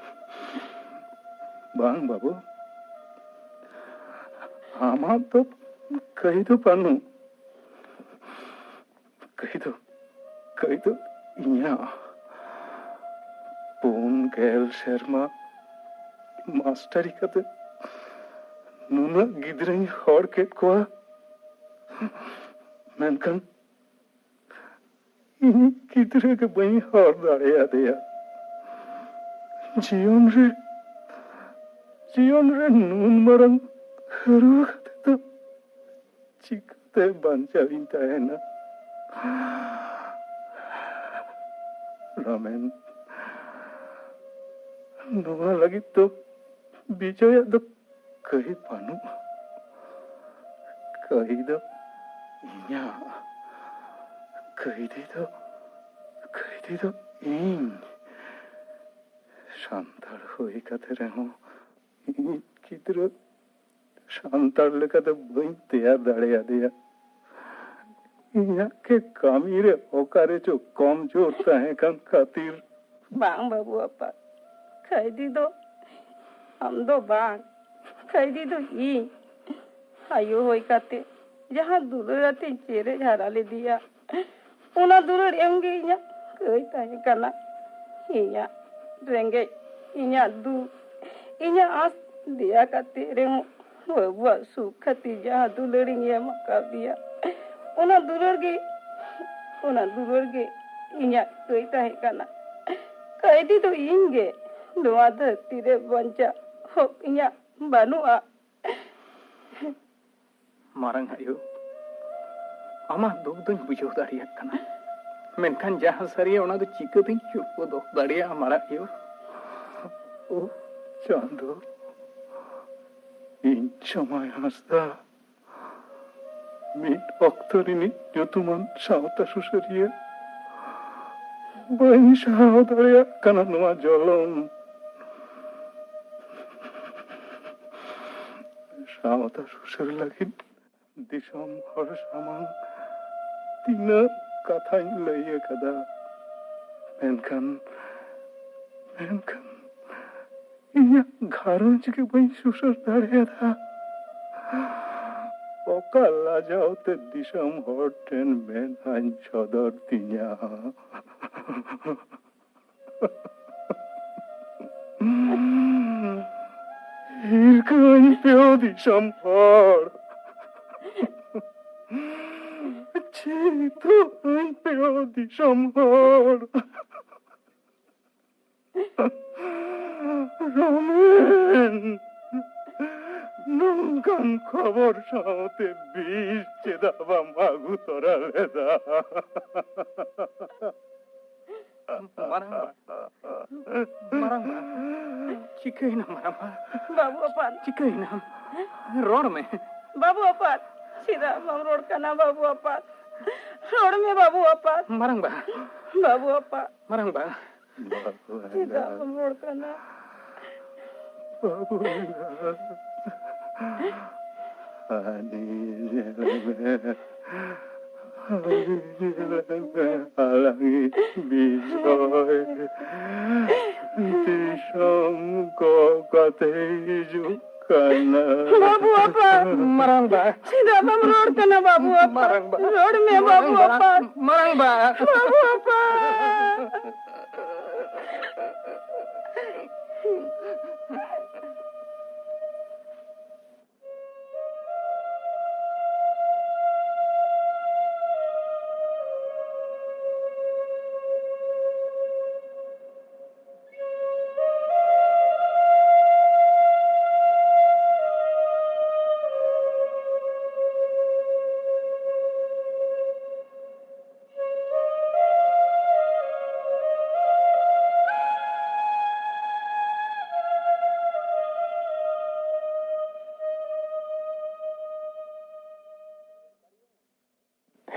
ᱵᱟᱝ ᱵᱟᱹᱵᱩ, ᱟᱢᱟᱜ ᱫᱚ ᱠᱟᱹᱭ ᱫᱚ ᱵᱟᱹᱱᱩᱜ᱾ ᱠᱟᱹᱭ ᱫᱚ, ᱠᱟᱹᱭ ᱫᱚ ᱤᱧᱟᱹᱜ᱾ ᱯᱩᱱ ᱜᱮᱞ ᱥᱮᱨᱢᱟ ᱢᱟᱥᱴᱟᱨᱤ ᱠᱟᱛᱮ ᱱᱩᱱᱟᱹᱜ ᱜᱤᱫᱽᱨᱟᱹᱧ ᱦᱚᱲ ᱠᱮᱫ ᱠᱚᱣᱟ, ᱢᱮᱱᱠᱷᱟᱱ ᱤᱧᱤᱡ ᱜᱤᱫᱽᱨᱟᱹ ᱜᱮ ᱵᱟᱹᱧ ᱦᱚᱲ ᱫᱟᱲᱮᱭᱟᱫᱮᱭᱟ᱾ ᱡᱤᱭᱚᱱ ᱨᱮ, ᱡᱤᱭᱚᱱ ᱨᱮ ᱱᱩᱱ ᱢᱟᱨᱟᱝ ᱦᱟᱹᱨᱩᱣᱟᱹ ᱠᱟᱛᱮ ᱫᱚ ᱪᱤᱠᱟᱹᱛᱮ ᱵᱟᱧᱪᱟᱣ ᱤᱧ ᱛᱟᱦᱮᱱᱟ? ᱨᱟᱢᱮᱱ, ᱱᱚᱣᱟ ᱞᱟᱹᱜᱤᱫ ᱫᱚ ᱵᱤᱡᱚᱭᱟᱜ ᱫᱚ ᱠᱟᱹᱭ ᱵᱟᱹᱱᱩᱜᱼᱟ᱾ ᱠᱟᱹᱭ ᱫᱚ ᱤᱧᱟᱹᱜ᱾ ᱠᱟᱹᱭᱫᱤ ᱫᱚ, ᱠᱟᱹᱭᱫᱤ ᱫᱚ ᱤᱧ᱾ ᱥᱟᱱᱛᱟᱲ ᱦᱩᱭ ᱠᱟᱛᱮ ᱨᱮᱦᱚᱸ ᱤᱧᱤᱡ ᱜᱤᱫᱽᱨᱟᱹ ᱥᱟᱱᱛᱟᱲ ᱞᱮᱠᱟᱛᱮ ᱵᱟᱹᱧ ᱛᱮᱭᱟᱨ ᱫᱟᱲᱮᱭᱟᱫᱮᱭᱟ᱾ ᱤᱧᱟᱹᱜ ᱜᱮ ᱠᱟᱹᱢᱤ ᱨᱮ ᱚᱠᱟᱨᱮ ᱪᱚ ᱠᱚᱢᱡᱳᱨ ᱛᱟᱦᱮᱸ ᱠᱟᱱ ᱠᱷᱟᱹᱛᱤᱨ᱾ ᱵᱟᱝ ᱵᱟᱹᱵᱩ ᱟᱯᱟ, ᱠᱷᱟᱹᱭᱫᱤ ᱫᱚ ᱟᱢ ᱫᱚ ᱵᱟᱝ, ᱠᱷᱟᱹᱭᱫᱤ ᱫᱚ ᱤᱧ᱾ ᱟᱭᱳ ᱦᱩᱭ ᱠᱟᱛᱮ ᱡᱟᱦᱟᱸ ᱫᱩᱞᱟᱹᱲ ᱟᱛᱮᱧ ᱪᱮᱨᱮᱡ ᱦᱟᱨᱟ ᱞᱮᱫᱮᱭᱟ, ᱚᱱᱟ ᱫᱩᱞᱟᱹᱲ ᱮᱢ ᱜᱮ ᱤᱧᱟᱹᱜ ᱠᱟᱹᱭ ᱛᱟᱦᱮᱸ ᱠᱟᱱᱟ᱾ ᱤᱧᱟᱹᱜ ᱨᱮᱸᱜᱮᱡ, ᱤᱧᱟᱹᱜ ᱫᱩᱠ, ᱤᱧᱟᱹᱜ ᱟᱸᱥ ᱫᱮᱭᱟ ᱠᱟᱛᱮ ᱨᱮᱦᱚᱸ ᱵᱟᱹᱵᱩᱣᱟᱜ ᱥᱩᱠ ᱠᱷᱟᱹᱛᱤᱨ ᱡᱟᱦᱟᱸ ᱫᱩᱞᱟᱹᱲ ᱤᱧ ᱮᱢ ᱟᱠᱟᱫᱮᱭᱟ, ᱚᱱᱟ ᱫᱩᱞᱟᱹᱲ ᱜᱮ, ᱚᱱᱟ ᱫᱩᱞᱟᱹᱲ ᱜᱮ ᱤᱧᱟᱹᱜ ᱠᱟᱹᱭ ᱛᱟᱦᱮᱸ ᱠᱟᱱᱟ᱾ ᱠᱟᱹᱭᱫᱤ ᱫᱚ ᱤᱧ ᱜᱮ᱾ ᱱᱚᱣᱟ ᱫᱷᱟᱹᱨᱛᱤ ᱨᱮ ᱵᱟᱧᱪᱟᱜ ᱦᱚᱠ ᱤᱧᱟᱹᱜ ᱵᱟᱹᱱᱩᱜᱼᱟ᱾ ᱢᱟᱨᱟᱝ ᱟᱭᱳ, ᱟᱢᱟᱜ ᱫᱩᱠ ᱫᱚᱧ ᱵᱩᱡᱷᱟᱹᱣ ᱫᱟᱲᱮᱭᱟᱜ ᱠᱟᱱᱟ, ᱢᱮᱱᱠᱷᱟᱱ ᱡᱟᱦᱟᱸ ᱥᱟᱹᱨᱤᱭᱟ ᱚᱱᱟ ᱫᱚ ᱪᱤᱠᱟᱹᱛᱤᱧ ᱪᱩᱯ ᱜᱚᱫᱚᱜ ᱫᱟᱲᱮᱭᱟᱜᱼᱟ ᱢᱟᱨᱟᱝ ᱟᱭᱳ? ᱳ ᱪᱟᱸᱫᱚ, ᱤᱧ ᱥᱚᱢᱟᱭ ᱦᱟᱸᱥᱫᱟ, ᱢᱤᱫ ᱚᱠᱛᱚ ᱨᱤᱱᱤᱡ ᱧᱩᱛᱩᱢᱟᱱ ᱥᱟᱶᱛᱟ ᱥᱩᱥᱟᱹᱨᱤᱭᱟᱹ, ᱵᱟᱹᱧ ᱥᱟᱦᱟᱣ ᱫᱟᱲᱮᱭᱟᱜ ᱠᱟᱱᱟ ᱱᱚᱣᱟ ᱡᱚᱞᱚᱱ᱾ ᱥᱟᱶᱛᱟ ᱥᱩᱥᱟᱹᱨ ᱞᱟᱹᱜᱤᱫ ᱫᱤᱥᱚᱢ ᱦᱚᱲ ᱥᱟᱢᱟᱝ ᱛᱤᱱᱟᱹᱜ ᱠᱟᱛᱷᱟᱧ ᱞᱟᱹᱭ ᱟᱠᱟᱫᱟ, ᱢᱮᱱᱠᱷᱟᱱ, ᱢᱮᱱᱠᱷᱟᱱ ᱤᱧᱟᱹᱜ ᱜᱷᱟᱨᱚᱸᱡᱽ ᱜᱮ ᱵᱟᱹᱧ ᱥᱩᱥᱟᱹᱨ ᱫᱟᱲᱮᱭᱟᱫᱟ᱾ ᱚᱠᱟ ᱞᱟᱡᱟᱣ ᱛᱮ ᱫᱤᱥᱚᱢ ᱦᱚᱲ ᱴᱷᱮᱱ ᱢᱮᱫᱦᱟᱧ ᱥᱚᱫᱚᱨ ᱛᱤᱧᱟ? ᱦᱤᱨᱠᱟᱹᱧ ᱯᱮ ᱫᱤᱥᱚᱢ ᱦᱚᱲ, ᱪᱤᱛᱟᱹᱧ ᱯᱮ ᱫᱤᱥᱚᱢ ᱦᱚᱲ᱾ ᱨᱚᱢᱮᱱ, ᱱᱚᱝᱠᱟᱱ ᱠᱷᱚᱵᱚᱨ ᱥᱟᱶᱛᱮ ᱵᱤᱥ ᱪᱮᱫᱟᱜ ᱵᱟᱢ ᱟᱹᱜᱩ ᱛᱚᱨᱟ ᱞᱮᱫᱟ? ᱢᱟᱨᱟᱝᱵᱟ, ᱢᱟᱨᱟᱝᱵᱟ, ᱪᱤᱠᱟᱹᱭᱮᱱᱟ ᱢᱟᱨᱟᱝᱵᱟ? ᱵᱟᱹᱵᱩ ᱟᱯᱟᱛ᱾ ᱪᱤᱠᱟᱹᱭᱮᱱᱟᱢ? ᱨᱚᱲ ᱢᱮ᱾ ᱵᱟᱹᱵᱩ ᱟᱯᱟᱛ, ᱪᱮᱫᱟᱜ ᱵᱟᱢ ᱨᱚᱲ ᱠᱟᱱᱟ ᱵᱟᱹᱵᱩ ᱟᱯᱟᱛ? ᱨᱚᱲ ᱢᱮ ᱵᱟᱹᱵᱩ ᱟᱯᱟᱛ᱾ ᱢᱟᱨᱟᱝᱵᱟ᱾ ᱵᱟᱹᱵᱩ ᱟᱯᱟᱛ᱾ ᱢᱟᱨᱟᱝᱵᱟ᱾ ᱪᱮᱫᱟᱜ ᱵᱟᱢ ᱨᱚᱲ ᱠᱟᱱᱟ? ᱵᱟᱹᱵᱩ ᱮᱸᱜᱟ᱾ ᱦᱟᱹᱱᱤ ᱧᱮᱞ ᱢᱮ᱾ ᱦᱟᱹᱱᱤ ᱧᱮᱞ ᱢᱮ᱾ ᱟᱞᱟᱝᱤᱡ ᱵᱤᱡᱚᱭ ᱫᱤᱥᱚᱢ ᱜᱚᱜ ᱠᱟᱛᱮ ᱦᱤᱡᱩᱜ ᱠᱟᱱᱟ᱾ ᱵᱟᱹᱵᱩ ᱟᱯᱟ᱾ ᱢᱟᱨᱟᱝᱵᱟ᱾ ᱪᱮᱫᱟᱜ ᱵᱟᱢ ᱨᱚᱲ ᱠᱟᱱᱟ ᱵᱟᱹᱵᱩ ᱟᱯᱟ? ᱢᱟᱨᱟᱝᱵᱟ᱾ ᱨᱚᱲ ᱢᱮ ᱵᱟᱹᱵᱩ ᱢᱟᱨᱟᱝᱵᱟ᱾ ᱟᱯᱟ᱾ ᱢᱟᱨᱟᱝᱵᱟ᱾ ᱵᱟᱹᱵᱩ ᱟᱯᱟ᱾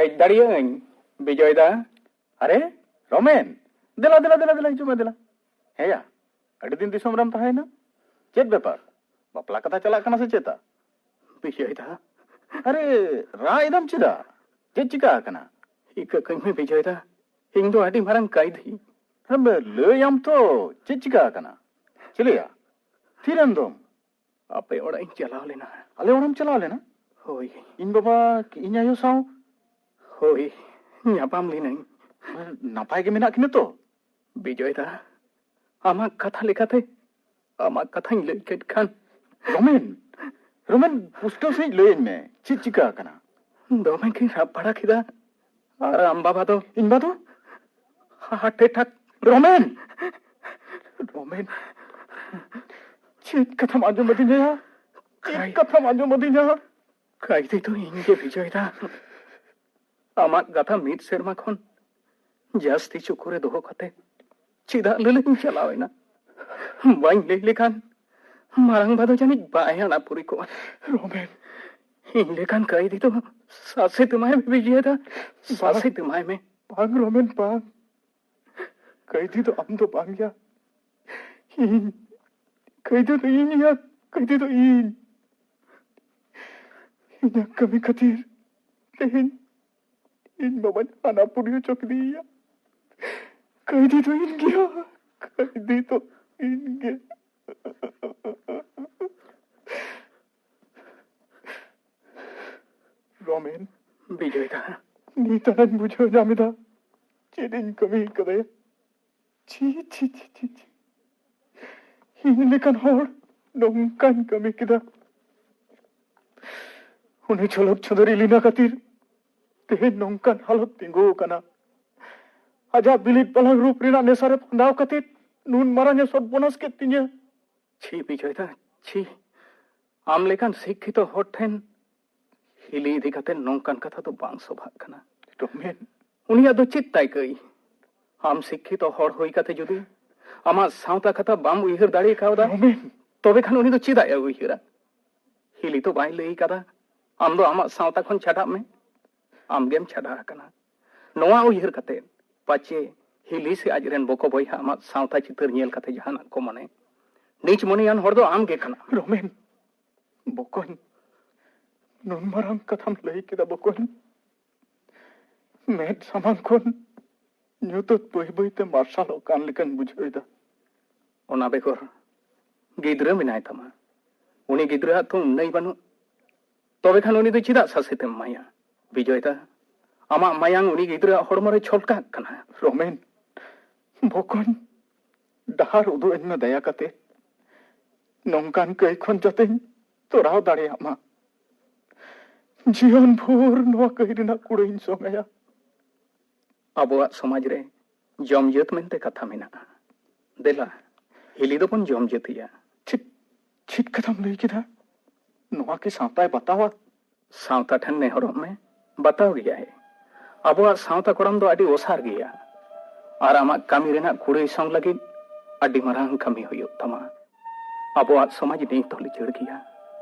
ᱦᱮᱡ ᱫᱟᱲᱮᱭᱟᱜ ᱟᱹᱧ, ᱵᱤᱡᱚᱭ ᱫᱟ? ᱟᱨᱮ, ᱨᱚᱢᱮᱱ, ᱫᱮᱞᱟ, ᱫᱮᱞᱟ, ᱫᱮᱞᱟ, ᱫᱮᱞᱟ, ᱦᱤᱡᱩᱜ ᱢᱮ, ᱫᱮᱞᱟ᱾ ᱦᱮᱸᱭᱟ, ᱟᱹᱰᱤ ᱫᱤᱱ ᱫᱤᱥᱚᱢ ᱨᱮᱢ ᱛᱟᱦᱮᱸᱭᱮᱱᱟ᱾ ᱪᱮᱫ ᱵᱮᱯᱟᱨ? ᱵᱟᱯᱞᱟ ᱠᱟᱛᱷᱟ ᱪᱟᱞᱟᱜ ᱠᱟᱱᱟ ᱥᱮ ᱪᱮᱛᱟ? ᱵᱤᱡᱚᱭ ᱫᱟ᱾ ᱟᱨᱮ, ᱨᱟᱜ ᱮᱫᱟᱢ ᱪᱮᱫᱟᱜ? ᱪᱮᱫ ᱪᱤᱠᱟ ᱟᱠᱟᱱᱟ? ᱤᱠᱟᱹ ᱠᱟᱹᱧ ᱢᱮ ᱵᱤᱡᱚᱭ ᱫᱟ, ᱤᱧ ᱫᱚ ᱟᱹᱰᱤ ᱢᱟᱨᱟᱝ ᱠᱟᱹᱭᱫᱷᱤ᱾ ᱦᱮᱸ, ᱞᱟᱹᱭᱟᱢ ᱛᱚ, ᱪᱮᱫ ᱪᱤᱠᱟ ᱟᱠᱟᱱᱟ? ᱪᱮᱞᱮᱭᱟ, ᱛᱷᱤᱨ ᱮᱱ ᱫᱚᱢ? ᱟᱯᱮ ᱚᱲᱟᱜ ᱤᱧ ᱪᱟᱞᱟᱣ ᱞᱮᱱᱟ᱾ ᱟᱞᱮ ᱚᱲᱟᱜ ᱮᱢ ᱪᱟᱞᱟᱣ ᱞᱮᱱᱟ? ᱦᱳᱭ᱾ ᱤᱧ ᱵᱟᱵᱟ, ᱤᱧ ᱟᱭᱳ ᱥᱟᱶ? ᱦᱳᱭ, ᱧᱟᱯᱟᱢ ᱞᱤᱱᱟᱹᱧ᱾ ᱱᱟᱯᱟᱭ ᱜᱮ ᱢᱮᱱᱟᱜ ᱠᱤᱱᱟ ᱛᱚ? ᱵᱤᱡᱚᱭ ᱫᱟ, ᱟᱢᱟᱜ ᱠᱟᱛᱷᱟ ᱞᱮᱠᱟᱛᱮ, ᱟᱢᱟᱜ ᱠᱟᱛᱷᱟᱧ ᱞᱟᱹᱭ ᱠᱮᱫ ᱠᱷᱟᱱ᱾ ᱨᱚᱢᱮᱱ, ᱨᱚᱢᱮᱱ, ᱯᱩᱥᱴᱟᱹᱣ ᱥᱟᱺᱦᱤᱡ ᱞᱟᱹᱭᱟᱹᱧ ᱢᱮ, ᱪᱮᱫ ᱪᱤᱠᱟ ᱟᱠᱟᱱᱟ? ᱫᱚᱢᱮ ᱠᱤᱱ ᱨᱟᱜ ᱵᱟᱲᱟ ᱠᱮᱫᱟ᱾ ᱟᱨ ᱟᱢ ᱵᱟᱵᱟ ᱫᱚ? ᱤᱧ ᱵᱟ ᱫᱚ? ᱦᱟᱨᱴ ᱮᱴᱟᱠ᱾ ᱨᱚᱢᱮᱱ! ᱨᱚᱢᱮᱱ! ᱪᱮᱫ ᱠᱟᱛᱷᱟᱢ ᱟᱸᱡᱚᱢ ᱟᱹᱫᱤᱧᱟ? ᱪᱮᱫ ᱠᱟᱭ- ᱠᱟᱛᱷᱟᱢ ᱟᱸᱡᱚᱢ ᱟᱹᱫᱤᱧᱟ? ᱠᱟᱭᱫᱷᱤ ᱫᱚ ᱤᱧ ᱜᱮ, ᱵᱤᱡᱚᱭ ᱫᱟ᱾ ᱟᱢᱟᱜ ᱠᱟᱛᱷᱟ ᱢᱤᱫ ᱥᱮᱨᱢᱟ ᱠᱷᱚᱱ ᱡᱟᱹᱥᱛᱤ ᱪᱩᱠᱩ ᱨᱮ ᱫᱚᱦᱚ ᱠᱟᱛᱮ ᱪᱮᱫᱟᱜ ᱞᱟᱹᱞᱟᱹᱧ ᱪᱟᱞᱟᱣ ᱮᱱᱟ? ᱵᱟᱹᱧ ᱞᱟᱹᱭ ᱞᱮᱠᱷᱟᱱ ᱢᱟᱨᱟᱝ ᱵᱟ ᱫᱚ ᱡᱟᱹᱱᱤᱡ ᱵᱟᱭ ᱟᱲᱟᱜ ᱯᱩᱨᱤ ᱠᱚᱜᱼᱟ᱾ ᱨᱚᱢᱮᱱ! ᱤᱧ ᱞᱮᱠᱟᱱ ᱠᱟᱭᱫᱷᱤ ᱫᱚ ᱥᱟᱥᱮᱛ ᱮᱢᱟᱭ ᱢᱮ, ᱵᱤᱡᱚᱭ ᱫᱟ᱾ ᱵᱟᱝ᱾ ᱥᱟᱥᱮᱛ ᱮᱢᱟᱭ ᱢᱮ᱾ ᱵᱟᱝ, ᱨᱚᱢᱮᱱ, ᱵᱟᱝ᱾ ᱠᱟᱭᱫᱷᱤ ᱫᱚ ᱟᱢ ᱫᱚ ᱵᱟᱝ ᱭᱟ᱾ ᱤᱧ᱾ ᱠᱟᱭᱫᱷᱤ ᱫᱚ ᱤᱧ ᱭᱟ᱾ ᱠᱟᱭᱫᱷᱤ ᱫᱚ ᱤᱧ᱾ ᱤᱧᱟᱹᱜ ᱠᱟᱹᱢᱤ ᱠᱷᱟᱹᱛᱤᱨ ᱛᱮᱦᱮᱧ ᱤᱧ ᱵᱟᱵᱟᱧ ᱦᱟᱱᱟ ᱯᱩᱨᱤ ᱦᱚᱪᱚ ᱠᱮᱫᱮᱭᱟ᱾ ᱠᱟᱭᱫᱷᱤ ᱫᱚ ᱤᱧ ᱜᱮᱭᱟ᱾ ᱠᱟᱭᱫᱷᱤ ᱫᱚ ᱤᱧ ᱜᱮ᱾ ᱨᱚᱢᱮᱱ᱾ ᱵᱤᱡᱚᱭ ᱫᱟ᱾ ᱱᱤᱛ ᱟᱱᱟᱧ ᱵᱩᱡᱷᱟᱹᱣ ᱧᱟᱢ ᱮᱫᱟ ᱪᱮᱫ ᱤᱧ ᱠᱟᱹᱢᱤ ᱠᱟᱫᱟᱭᱟ᱾ ᱪᱷᱤ, ᱪᱷᱤ, ᱪᱷᱤ, ᱪᱷᱤ, ᱪᱷᱤ᱾ ᱤᱧ ᱞᱮᱠᱟᱱ ᱦᱚᱲ ᱱᱚᱝᱠᱟᱧ ᱠᱟᱹᱢᱤ ᱠᱮᱫᱟ᱾ ᱩᱱᱤ ᱡᱷᱚᱞᱚᱠ ᱪᱷᱚᱸᱫᱚᱨᱤ ᱞᱤᱱᱟ ᱠᱷᱟᱹᱛᱤᱨ ᱛᱮᱦᱮᱧ ᱱᱚᱝᱠᱟᱱ ᱦᱟᱞᱚᱛ ᱛᱤᱸᱜᱩ ᱟᱠᱟᱱᱟ᱾ ᱟᱡᱟᱜ ᱵᱤᱞᱤᱫ ᱯᱟᱞᱟᱝ ᱨᱩᱯ ᱨᱮᱱᱟᱜ ᱱᱮᱥᱟ ᱨᱮ ᱯᱷᱟᱸᱫᱟᱣ ᱠᱟᱛᱮ ᱱᱩᱱ ᱢᱟᱨᱟᱝ ᱮ ᱥᱚᱨᱵᱚᱱᱟᱥ ᱠᱮᱫ ᱛᱤᱧᱟᱹ᱾ ᱪᱷᱤ, ᱵᱤᱡᱚᱭ ᱫᱟ, ᱪᱷᱤ᱾ ᱟᱢ ᱞᱮᱠᱟᱱ ᱥᱤᱠᱠᱷᱤᱛᱚ ᱦᱚᱲ ᱴᱷᱮᱱ ᱦᱤᱞᱤ ᱤᱫᱤ ᱠᱟᱛᱮ ᱱᱚᱝᱠᱟᱱ ᱠᱟᱛᱷᱟ ᱫᱚ ᱵᱟᱝ ᱥᱚᱵᱷᱟᱜ ᱠᱟᱱᱟ᱾ ᱨᱚᱢᱮᱱ᱾ ᱩᱱᱤᱭᱟᱜ ᱫᱚ ᱪᱮᱫ ᱛᱟᱭ ᱠᱟᱹᱭ? ᱟᱢ ᱥᱤᱠᱠᱷᱤᱛᱚ ᱦᱚᱲ ᱦᱩᱭ ᱠᱟᱛᱮ ᱡᱩᱫᱤ ᱟᱢᱟᱜ ᱥᱟᱶᱛᱟ ᱠᱟᱛᱷᱟ ᱵᱟᱢ ᱩᱭᱦᱟᱹᱨ ᱫᱟᱲᱮ ᱠᱟᱣᱫᱟ, ᱨᱚᱢᱮᱱ᱾ ᱛᱚᱵᱮ ᱠᱷᱟᱱ ᱩᱱᱤ ᱫᱚ ᱪᱮᱫᱟᱜ ᱮ ᱩᱭᱦᱟᱹᱨᱟ? ᱦᱤᱞᱤ ᱛᱚ ᱵᱟᱭ ᱞᱟᱹᱭ ᱠᱟᱫᱟ ᱟᱢ ᱫᱚ ᱟᱢᱟᱜ ᱥᱟᱶᱛᱟ ᱠᱷᱚᱱ ᱪᱷᱟᱰᱟᱜ ᱢᱮ᱾ ᱟᱢᱜᱮᱢ ᱪᱷᱟᱰᱟ ᱟᱠᱟᱱᱟ᱾ ᱱᱚᱣᱟ ᱩᱭᱦᱟᱹᱨ ᱠᱟᱛᱮ, ᱯᱟᱪᱮ ᱦᱤᱞᱤ ᱥᱮ ᱟᱡᱨᱮᱱ ᱵᱚᱠᱚ ᱵᱚᱭᱦᱟ ᱟᱢᱟᱜ ᱥᱟᱶᱛᱟ ᱪᱤᱛᱟᱹᱨ ᱧᱮᱞ ᱠᱟᱛᱮ ᱡᱟᱦᱟᱱᱟᱜ ᱠᱚ ᱢᱚᱱᱮ᱾ ᱱᱤᱪ ᱢᱚᱱᱮᱭᱟᱱ ᱦᱚᱲ ᱫᱚ ᱟᱢ ᱜᱮ ᱠᱟᱱᱟᱢ᱾ ᱨᱚᱢᱮᱱ, ᱵᱚᱠᱚᱧ, ᱱᱩᱱ ᱢᱟᱨᱟᱝ ᱠᱟᱛᱷᱟᱢ ᱞᱟᱹᱭ ᱠᱮᱫᱟ ᱵᱚᱠᱚᱧ᱾ ᱢᱮᱫ ᱥᱟᱢᱟᱝ ᱠᱷᱚᱱ ᱧᱩᱛᱟᱹᱛ ᱵᱟᱹᱭ ᱵᱟᱹᱭᱛᱮ ᱢᱟᱨᱥᱟᱞᱚᱜ ᱠᱟᱱ ᱞᱮᱠᱟᱧ ᱵᱩᱡᱷᱟᱹᱣ ᱮᱫᱟ᱾ ᱚᱱᱟ ᱵᱮᱜᱚᱨ ᱜᱤᱫᱽᱨᱟᱹ ᱢᱮᱱᱟᱭ ᱛᱟᱢᱟ᱾ ᱩᱱᱤ ᱜᱤᱫᱽᱨᱟᱹᱣᱟᱜ ᱛᱚ ᱩᱱᱟᱹᱭ ᱵᱟᱹᱱᱩᱜ᱾ ᱛᱚᱵᱮ ᱠᱷᱟᱱ ᱩᱱᱤ ᱫᱚ ᱪᱮᱫᱟᱜ ᱥᱟᱥᱮᱛᱮᱢ ᱮᱢᱟᱭᱟ? ᱵᱤᱡᱚᱭ ᱫᱟ, ᱟᱢᱟᱜ ᱢᱟᱭᱟᱝ ᱩᱱᱤ ᱜᱤᱫᱽᱨᱟᱹᱣᱟᱜ ᱦᱚᱲᱢᱚ ᱨᱮ ᱪᱷᱚᱞᱠᱟᱜ ᱠᱟᱱᱟ᱾ ᱨᱚᱢᱮᱱ, ᱵᱚᱠᱚᱧ, ᱰᱟᱦᱟᱨ ᱩᱫᱩᱜ ᱟᱹᱧ ᱢᱮ ᱫᱟᱭᱟ ᱠᱟᱛᱮ᱾ ᱱᱚᱝᱠᱟᱱ ᱠᱟᱹᱭ ᱠᱷᱚᱱ ᱡᱟᱛᱮᱧ ᱛᱚᱨᱟᱣ ᱫᱟᱲᱮᱭᱟᱜ ᱢᱟ᱾ ᱡᱤᱭᱚᱱ ᱵᱷᱳᱨ ᱱᱚᱣᱟ ᱠᱟᱹᱭ ᱨᱮᱱᱟᱜ ᱠᱩᱲᱟᱹᱭᱤᱧ ᱥᱚᱝ ᱟᱭᱟ᱾ ᱟᱵᱚᱣᱟᱜ ᱥᱚᱢᱟᱡᱽ ᱨᱮ ᱡᱚᱢ ᱡᱟᱹᱛ ᱢᱮᱱᱛᱮ ᱠᱟᱛᱷᱟ ᱢᱮᱱᱟᱜᱼᱟ᱾ ᱫᱮᱞᱟ, ᱦᱤᱞᱤ ᱫᱚᱵᱚᱱ ᱡᱚᱢ ᱡᱟᱹᱛᱤᱭᱟ᱾ ᱪᱮᱫ, ᱪᱮᱫ ᱠᱟᱛᱷᱟᱢ ᱞᱟᱹᱭ ᱠᱮᱫᱟ? ᱱᱚᱣᱟ ᱠᱤ ᱥᱟᱶᱛᱟᱭ ᱵᱟᱛᱟᱣᱟ? ᱥᱟᱶᱛᱟ ᱴᱷᱮᱱ ᱱᱮᱦᱚᱨᱚᱜ ᱢᱮ, ᱵᱟᱛᱟᱣ ᱜᱮᱭᱟᱭ᱾ ᱟᱵᱚᱣᱟᱜ ᱥᱟᱶᱛᱟ ᱠᱚᱲᱟᱢ ᱫᱚ ᱟᱹᱰᱤ ᱚᱥᱟᱨ ᱜᱮᱭᱟ, ᱟᱨ ᱟᱢᱟᱜ ᱠᱟᱹᱢᱤ ᱨᱮᱱᱟᱜ ᱠᱩᱲᱟᱹᱭ ᱥᱚᱝ ᱞᱟᱹᱜᱤᱫ ᱟᱹᱰᱤ ᱢᱟᱨᱟᱝ ᱠᱟᱹᱢᱤ ᱦᱩᱭᱩᱜ ᱛᱟᱢᱟ᱾ ᱟᱵᱚᱣᱟᱜ ᱥᱚᱢᱟᱡᱽ ᱱᱤᱛ ᱦᱚᱸ ᱞᱤᱪᱟᱹᱲ ᱜᱮᱭᱟ᱾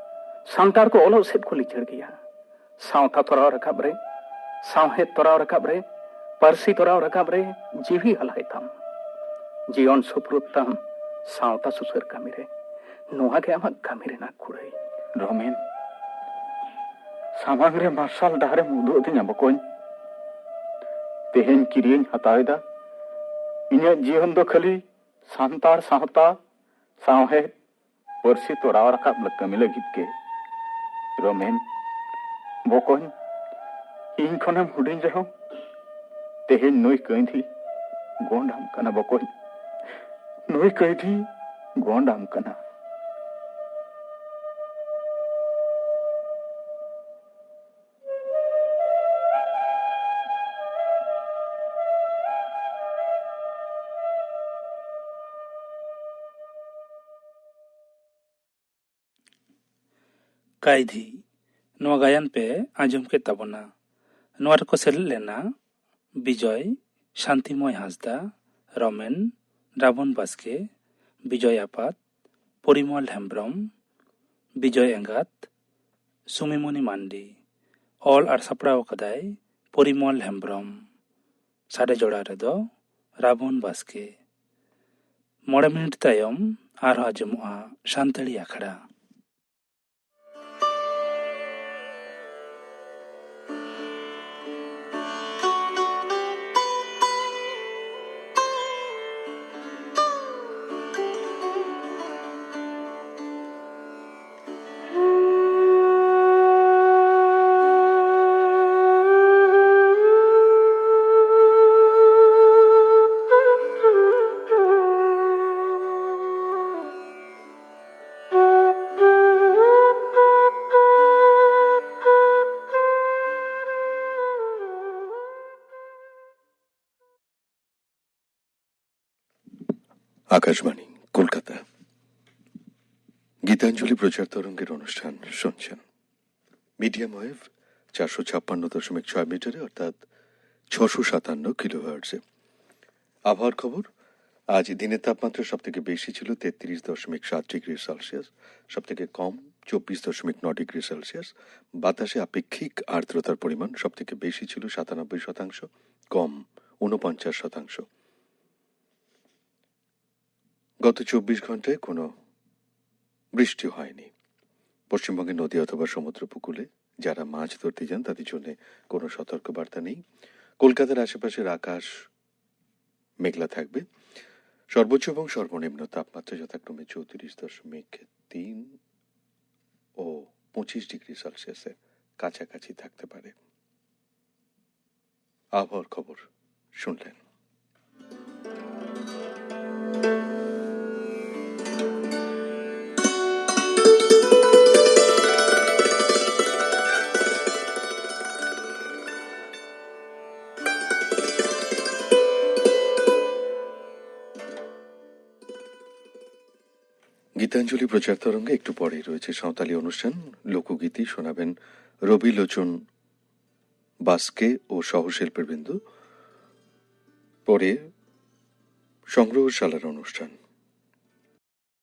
ᱥᱟᱱᱛᱟᱲ ᱠᱚ ᱚᱞᱚᱜ ᱥᱮᱫ ᱠᱚ ᱞᱤᱪᱟᱹᱲ ᱜᱮᱭᱟ᱾ ᱥᱟᱶᱛᱟ ᱛᱚᱨᱟᱣ ᱨᱟᱠᱟᱵ ᱨᱮ, ᱥᱟᱶᱦᱮᱫ ᱛᱚᱨᱟᱣ ᱨᱟᱠᱟᱵ ᱨᱮ, ᱯᱟᱹᱨᱥᱤ ᱛᱚᱨᱟᱣ ᱨᱟᱠᱟᱵ ᱨᱮ ᱡᱤᱣᱤ ᱟᱞᱟᱭ ᱛᱟᱢ᱾ ᱡᱤᱭᱚᱱ ᱥᱩᱯᱨᱩᱫ ᱛᱟᱢ ᱥᱟᱶᱛᱟ ᱥᱩᱥᱟᱹᱨ ᱠᱟᱹᱢᱤ ᱨᱮ᱾ ᱱᱚᱣᱟ ᱜᱮ ᱟᱢᱟᱜ ᱠᱟᱹᱢᱤ ᱨᱮᱱᱟᱜ ᱠᱩᱲᱟᱹᱭ᱾ ᱨᱚᱢᱮᱱ, ᱥᱟᱢᱟᱝ ᱨᱮ ᱢᱟᱨᱥᱟᱞ ᱰᱟᱦᱟᱨᱮᱢ ᱩᱫᱩᱜ ᱟᱹᱫᱤᱧᱟ ᱵᱚᱠᱚᱧ᱾ ᱛᱮᱦᱮᱧ ᱠᱤᱨᱤᱭᱟᱹᱧ ᱦᱟᱛᱟᱣ ᱮᱫᱟ᱾ ᱤᱧᱟᱹᱜ ᱡᱤᱭᱚᱱ ᱫᱚ ᱠᱷᱟᱹᱞᱤ ᱥᱟᱱᱛᱟᱲ ᱥᱟᱶᱛᱟ, ᱥᱟᱶᱦᱮᱫ, ᱯᱟᱹᱨᱥᱤ ᱛᱚᱨᱟᱣ ᱨᱟᱠᱟᱵ ᱞᱟᱹ-, ᱠᱟᱹᱢᱤ ᱞᱟᱹᱜᱤᱫ ᱜᱮ᱾ ᱨᱚᱢᱮᱱ, ᱵᱚᱠᱚᱧ, ᱤᱧ ᱠᱷᱚᱱᱮᱢ ᱦᱩᱰᱤᱧ ᱨᱮᱦᱚᱸ ᱛᱮᱦᱮᱧ ᱱᱩᱭ ᱠᱟᱹᱭᱫᱷᱤ ᱜᱚᱸᱰ ᱟᱢ ᱠᱟᱱᱟ ᱵᱚᱠᱚᱧ, ᱱᱩᱭ ᱠᱟᱹᱭᱫᱷᱤ ᱜᱚᱸᱰ ᱟᱢ ᱠᱟᱱᱟ᱾ ᱠᱟᱭᱫᱷᱤ, ᱱᱚᱣᱟ ᱜᱟᱭᱟᱱ ᱯᱮ ᱟᱸᱡᱚᱢ ᱠᱮᱫ ᱛᱟᱵᱚᱱᱟ᱾ ᱱᱚᱣᱟ ᱨᱮᱠᱚ ᱥᱮᱞᱮᱫ ᱞᱮᱱᱟ ᱵᱤᱡᱚᱭ, ᱥᱟᱱᱛᱤᱢᱚᱭ ᱦᱟᱸᱥᱫᱟ, ᱨᱚᱢᱮᱱ, ᱨᱟᱵᱚᱱ ᱵᱟᱥᱠᱮ, ᱵᱤᱡᱚᱭ ᱟᱯᱟᱛ, ᱯᱚᱨᱤᱢᱚᱞ ᱦᱮᱢᱵᱽᱨᱚᱢ, ᱵᱤᱡᱚᱭ ᱮᱸᱜᱟᱛ, ᱥᱩᱢᱤᱢᱚᱱᱤ ᱢᱟᱱᱰᱤ᱾ ᱚᱞ ᱟᱨ ᱥᱟᱯᱲᱟᱣ ᱟᱠᱟᱫᱟᱭ ᱯᱚᱨᱤᱢᱚᱞ ᱦᱮᱢᱵᱽᱨᱚᱢ᱾ ᱥᱟᱰᱮ ᱡᱚᱲᱟᱣ ᱨᱮᱫᱚ ᱨᱟᱵᱚᱱ ᱵᱟᱥᱠᱮ᱾ ᱢᱚᱬᱮ ᱢᱤᱱᱤᱴ ᱛᱟᱭᱚᱢ ᱟᱨᱦᱚᱸ ᱟᱸᱡᱚᱢᱚᱜᱼᱟ ᱥᱟᱱᱛᱟᱲᱤ ᱟᱠᱷᱲᱟ᱾ আকাশবাণী, কলকাতা। গীতাঞ্জলি প্রচার তরঙ্গের অনুষ্ঠান শুনছেন। মিডিয়াম ওয়েভ চারশো ছাপ্পান্ন দশমিক ছয় মিটারে, অর্থাৎ ছশো সাতান্ন কিলোহার্টজে। আবহাওয়ার খবর। আজ দিনের তাপমাত্রা সব থেকে বেশি ছিল তেত্রিশ দশমিক সাত ডিগ্রি সেলসিয়াস, সব থেকে কম চব্বিশ দশমিক নয় ডিগ্রি সেলসিয়াস। বাতাসে আপেক্ষিক আর্দ্রতার পরিমাণ সব থেকে বেশি ছিল সাতানব্বই শতাংশ, কম ঊনপঞ্চাশ শতাংশ। গত চব্বিশ ঘন্টায় কোনো বৃষ্টি হয়নি। পশ্চিমবঙ্গের নদী অথবা সমুদ্র উপকূলে যারা মাছ ধরতে যান, তাদের জন্য কোনো সতর্কবার্তা নেই। কলকাতার আশেপাশের আকাশ মেঘলা থাকবে। সর্বোচ্চ এবং সর্বনিম্ন তাপমাত্রা যথাক্রমে চৌত্রিশ দশমিক তিন ও পঁচিশ ডিগ্রি সেলসিয়াসের কাছাকাছি থাকতে পারে। আবহাওয়ার খবর শুনলেন। গীতাঞ্জলি প্রচার তরঙ্গে একটু পরেই রয়েছে সাঁওতালি অনুষ্ঠান। লোকগীতি শোনাবেন রবি লোচন বাস্কে ও সহশিল্পীবৃন্দ। পরে সংগ্রহশালার অনুষ্ঠান।